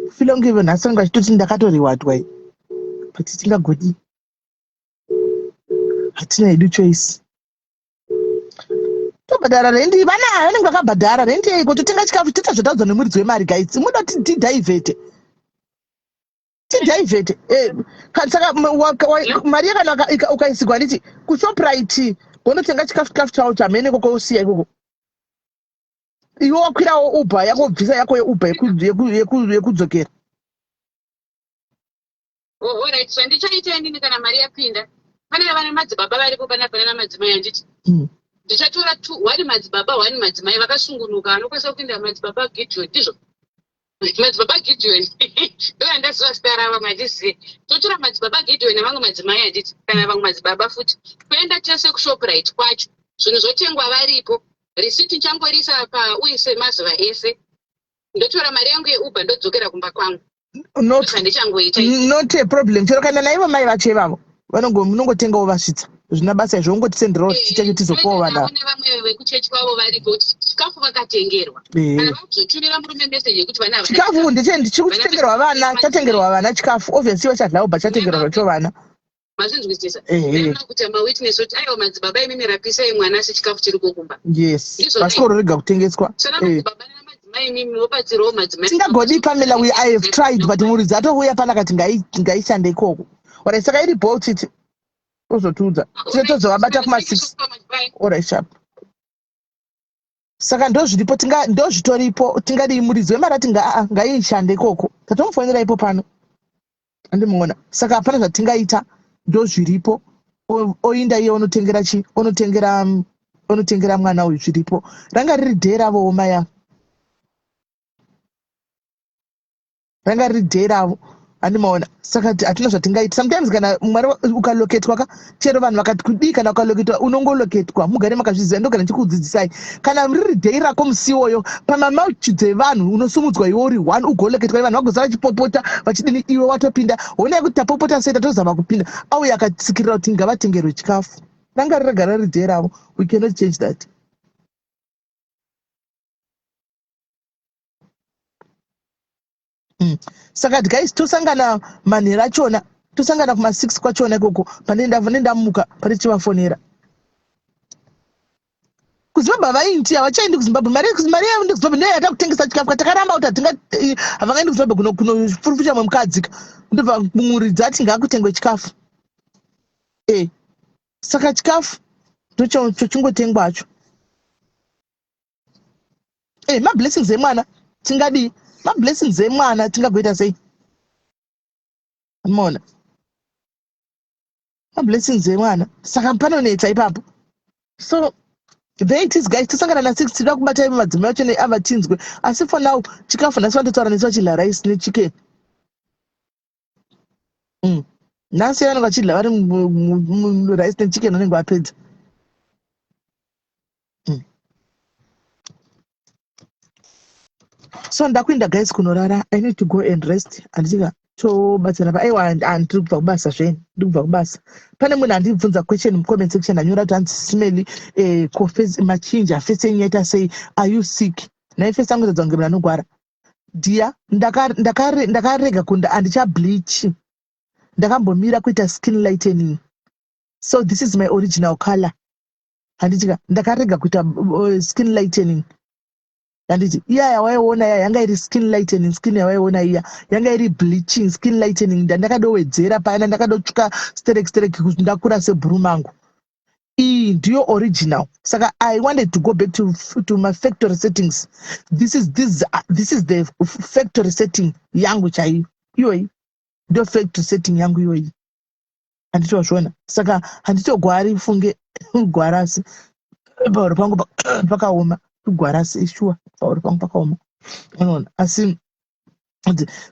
kufila kunge nhasi vange vachitoti ndakatoriwadwa i, but tingagodi, hatina hedu choice. Tobhadhara rendi, vana vanenge vakabhadhara rendi yeiko? Totenga chikafu, toita zvataudzwa nemuridzi wemari. Guys, muda kuti tidivert, tidivert. Saka mari yakana ukaisigwa, handiti kuShoprite wonotenga chikafu, chikafu chavo chamene ikoko, usiya ikoko. Iwe wakwirawo Uber yako, bvisa yako yeUber yekudzokera. Alright, zvandichaita inini kana mari yapinda, pane vana madzibaba varipo panapa nana madzimai, handiti? Ndichatora two, one madzibaba, one madzimai vakasungunuka vanokwanisa kupinda. Madzibaba Gideon, ndizvo, madzibaba Gideon ndoyandaziva zita ravo, mandizive. Totora madzibaba Gideon nevamwe madzimai, handiti, kana vamwe madzibaba futi, toenda tese kuShoprite kwacho, zvinhu zvotengwa varipo, risiti changorisa pauise mazuva ese, ndotora mari yangu yeUber, ndodzokera kumba kwangu. Zvandichangoita. Not a problem. Chero kana naivo mai vacho ivavo munongotengawo vasvitsa, zvina basa izvo. Ungotisenderawo chii chacho tizopawo vana. Nevamwe vekuchechi kwavo varipo, kuti chikafu vakatengerwa. Kana vakuzotumira murume meseji yekuti vana havana. Chikafu ndechikutengerwa vana, chatengerwa vana chikafu. Obviously vachadlawo, but chatengerwa zvacho vana. Mazvinzwisisa? Kuti mawitness kuti aiwa, madzibaba imimi rapisai mwana, asi chikafu chiri kokumba. Yes, bhasikoro rega kutengeswa. Sana madzibaba namadzimai, imimi wobatsirawo madzimai. Tingagodi Pamela, we I have tried, but muridzi atouya pana kati ngaishande ikoko. Alright, saka iri ball titi ozotiudza, tite tozovabata kuma6. Alright, sharp. Saka ndozviripo, tinga ndozvitoripo. Tingadii? Muridzi wemari ati ngaishande ikoko. Tatomufonera ipo pano, andimuona. Saka hapana zvatingaita. Ndozviripo. Oinda iye onotengera chi onotengera onotengera mwana uyu zviripo. Ranga riri day ravowo mai ava. Ranga riri day ravo, handimaona. Saka hatina zvatingaita. Sometimes kana Mwari ukaloketwa ka, chero vanhu vakati kudii, kana ukaloketwa unongoloketwa. Mugare makazviziva, ndogara ndichikudzidzisai. Kana riri day rako musi iwoyo, pamamauchi dzevanhu unosumudzwa iwe uri one, ugoloketwa. Vanhu vagozara vachipopota vachidini, iwe watopinda. Honai kuti tapopota sei, tatozama kupinda. Auya akatsikirira kuti ngavatengerwe chikafu. Ranga ragara riri day ravo, we cannot change that. Saka guys, tosangana manheru achona, tosangana kuma6 kwachona ikoko pane ndamuka pane chivafonera. KuZimbabwe havaindi, havachaendi kuZimbabwe. Mari yaendi kuZimbabwe ndiyo yata kutengesa chikafu. Takaramba kuti hatinga, havangaendi kuZimbabwe kunofurufusha mwe mukadzi ka. Ndobva muridzi ati ngaakutengwe chikafu. Saka chikafu ndochochingotengwacho. Mablessings emwana tingadii? Mablessings emwana tingagoita sei? Mona mablessings emwana, saka panonetsa ipapo. So there it is, guys. Tosangana na6. Tinoda kubata ivo madzimai acho neava tinzwe, asi for now chikafu nhasi vandotaura nesu vachidya rice nechicken. Nhasi vanenge vachidya vari rice nechicken, vanenge vapedza. So ndakuenda guys kunorara. I need to go and rest, handitika? Tobatsana pa, aiwa, handiri kubva kubasa zveni, ndiri kubva kubasa. Pane munhu andibvunza question mucomment section, anyora kuti hanzi, "Simeli, ko machinja face yenyu yaita sei? Are you sick?" Nhai, face yangu iratidza kunge munhu anogwara? Dia, ndakarega kunda, handichableach. Ndakambomira kuita skin lightening, so this is my original color, handitika? Ndakarega kuita skin lightening, handiti? Iya yawaiona iya yanga iri skin lightening. Skin yawaiona iya yanga iri bleaching. Skin lightening ndandakadowedzera payana, ndakadotsvuka sterek sterek kuti ndakura sebhuru mangu. Iyi ndiyo original. Saka I wanted to go back to my factory settings. This is the factory setting yangu chaiyo iyoyi, ndiyo factory setting yangu iyoyi, handiti wazviona? Saka handitogwari, funge gwarasi pauro pangu pakaoma. Kugwarasi shuwa, pauro pangu pakaoma, unoona? Asi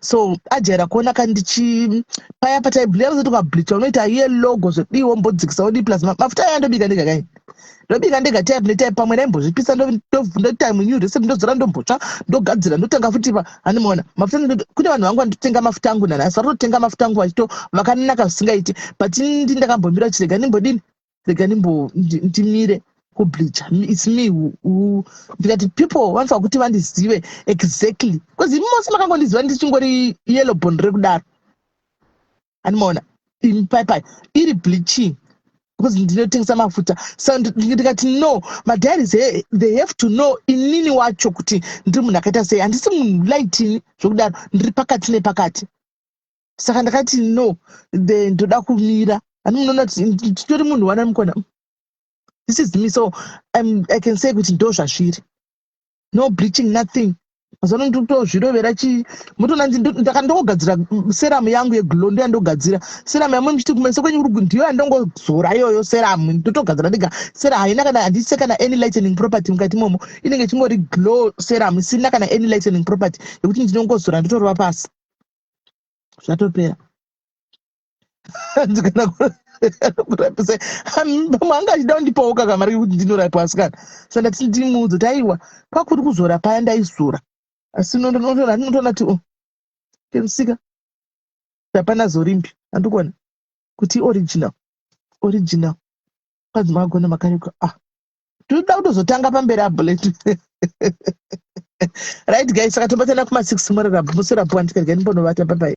so ajaira kuona kandichi paya pataibleacha, kuti ukableacha unoita iye logo zvodiwo, mbodzikisa wodii, plus mafuta aya ndobika ndega kai, ndobika ndega type netype. Pamwe ndaimbozvipisa, ndoita new recipe, ndozora, ndombotsva, ndogadzira, ndotanga futi pa, handimaona mafuta. Kune vanhu vangu vandotenga mafuta angu nanhasi, vari kutotenga mafuta angu vachito vakanaka zvisingaiti. But ndi ndakambomira kuti rega ndimbodini, rega ndimire kubleacha. It's me ndikati people vanofanira kuti vandizive exactly, because imi mose makangondiziva ndichingori yellow bone rekudaro, handimaona? Imi pai iri bleaching because ndinotengesa mafuta. So ndikati no, madiaries, they have to know inini wacho kuti ndiri munhu akaita sei. Handisi munhu lightini zvokudaro, ndiri pakati nepakati. Saka ndakati no, ndoda kumira. Hani munoona kuti nditori munhu wana mukona? This is me. So I can say kuti ndo zvazviri, no bleaching, nothing. Mazuva ano ndikutozvirovera chi motoona ndogadzira serum yangu yeglow. Ndo yandogadzira serum yamwe muchiti kumeso kwenyu kuri, ndiyo yandongozora iyoyo serum. Ndotogadzira ndega serum, haina kana, handise kana any lightening property mukati imomo. Inenge ichingori glow serum isina kana any lightening property, yekuti ndinongozora ndotorova pasi, zvatopera. Kana kurapisa pamwe anga achida kundipawo kakamari kekuti ndinorapwa, asikana. Saka ndati ndimuudze kuti aiwa, kwakuri kuzora paya ndaizora, asi unotoona kuti oh, kemusika hapana zorimbi, handikuona kuti original original. Kwanzi makagona makareka. Ah, tinoda kutozotanga pamberi abulet. Right guys, saka tobatana kuma6 morerapo muserapo, andikarega ndimbonovata. Bye bye.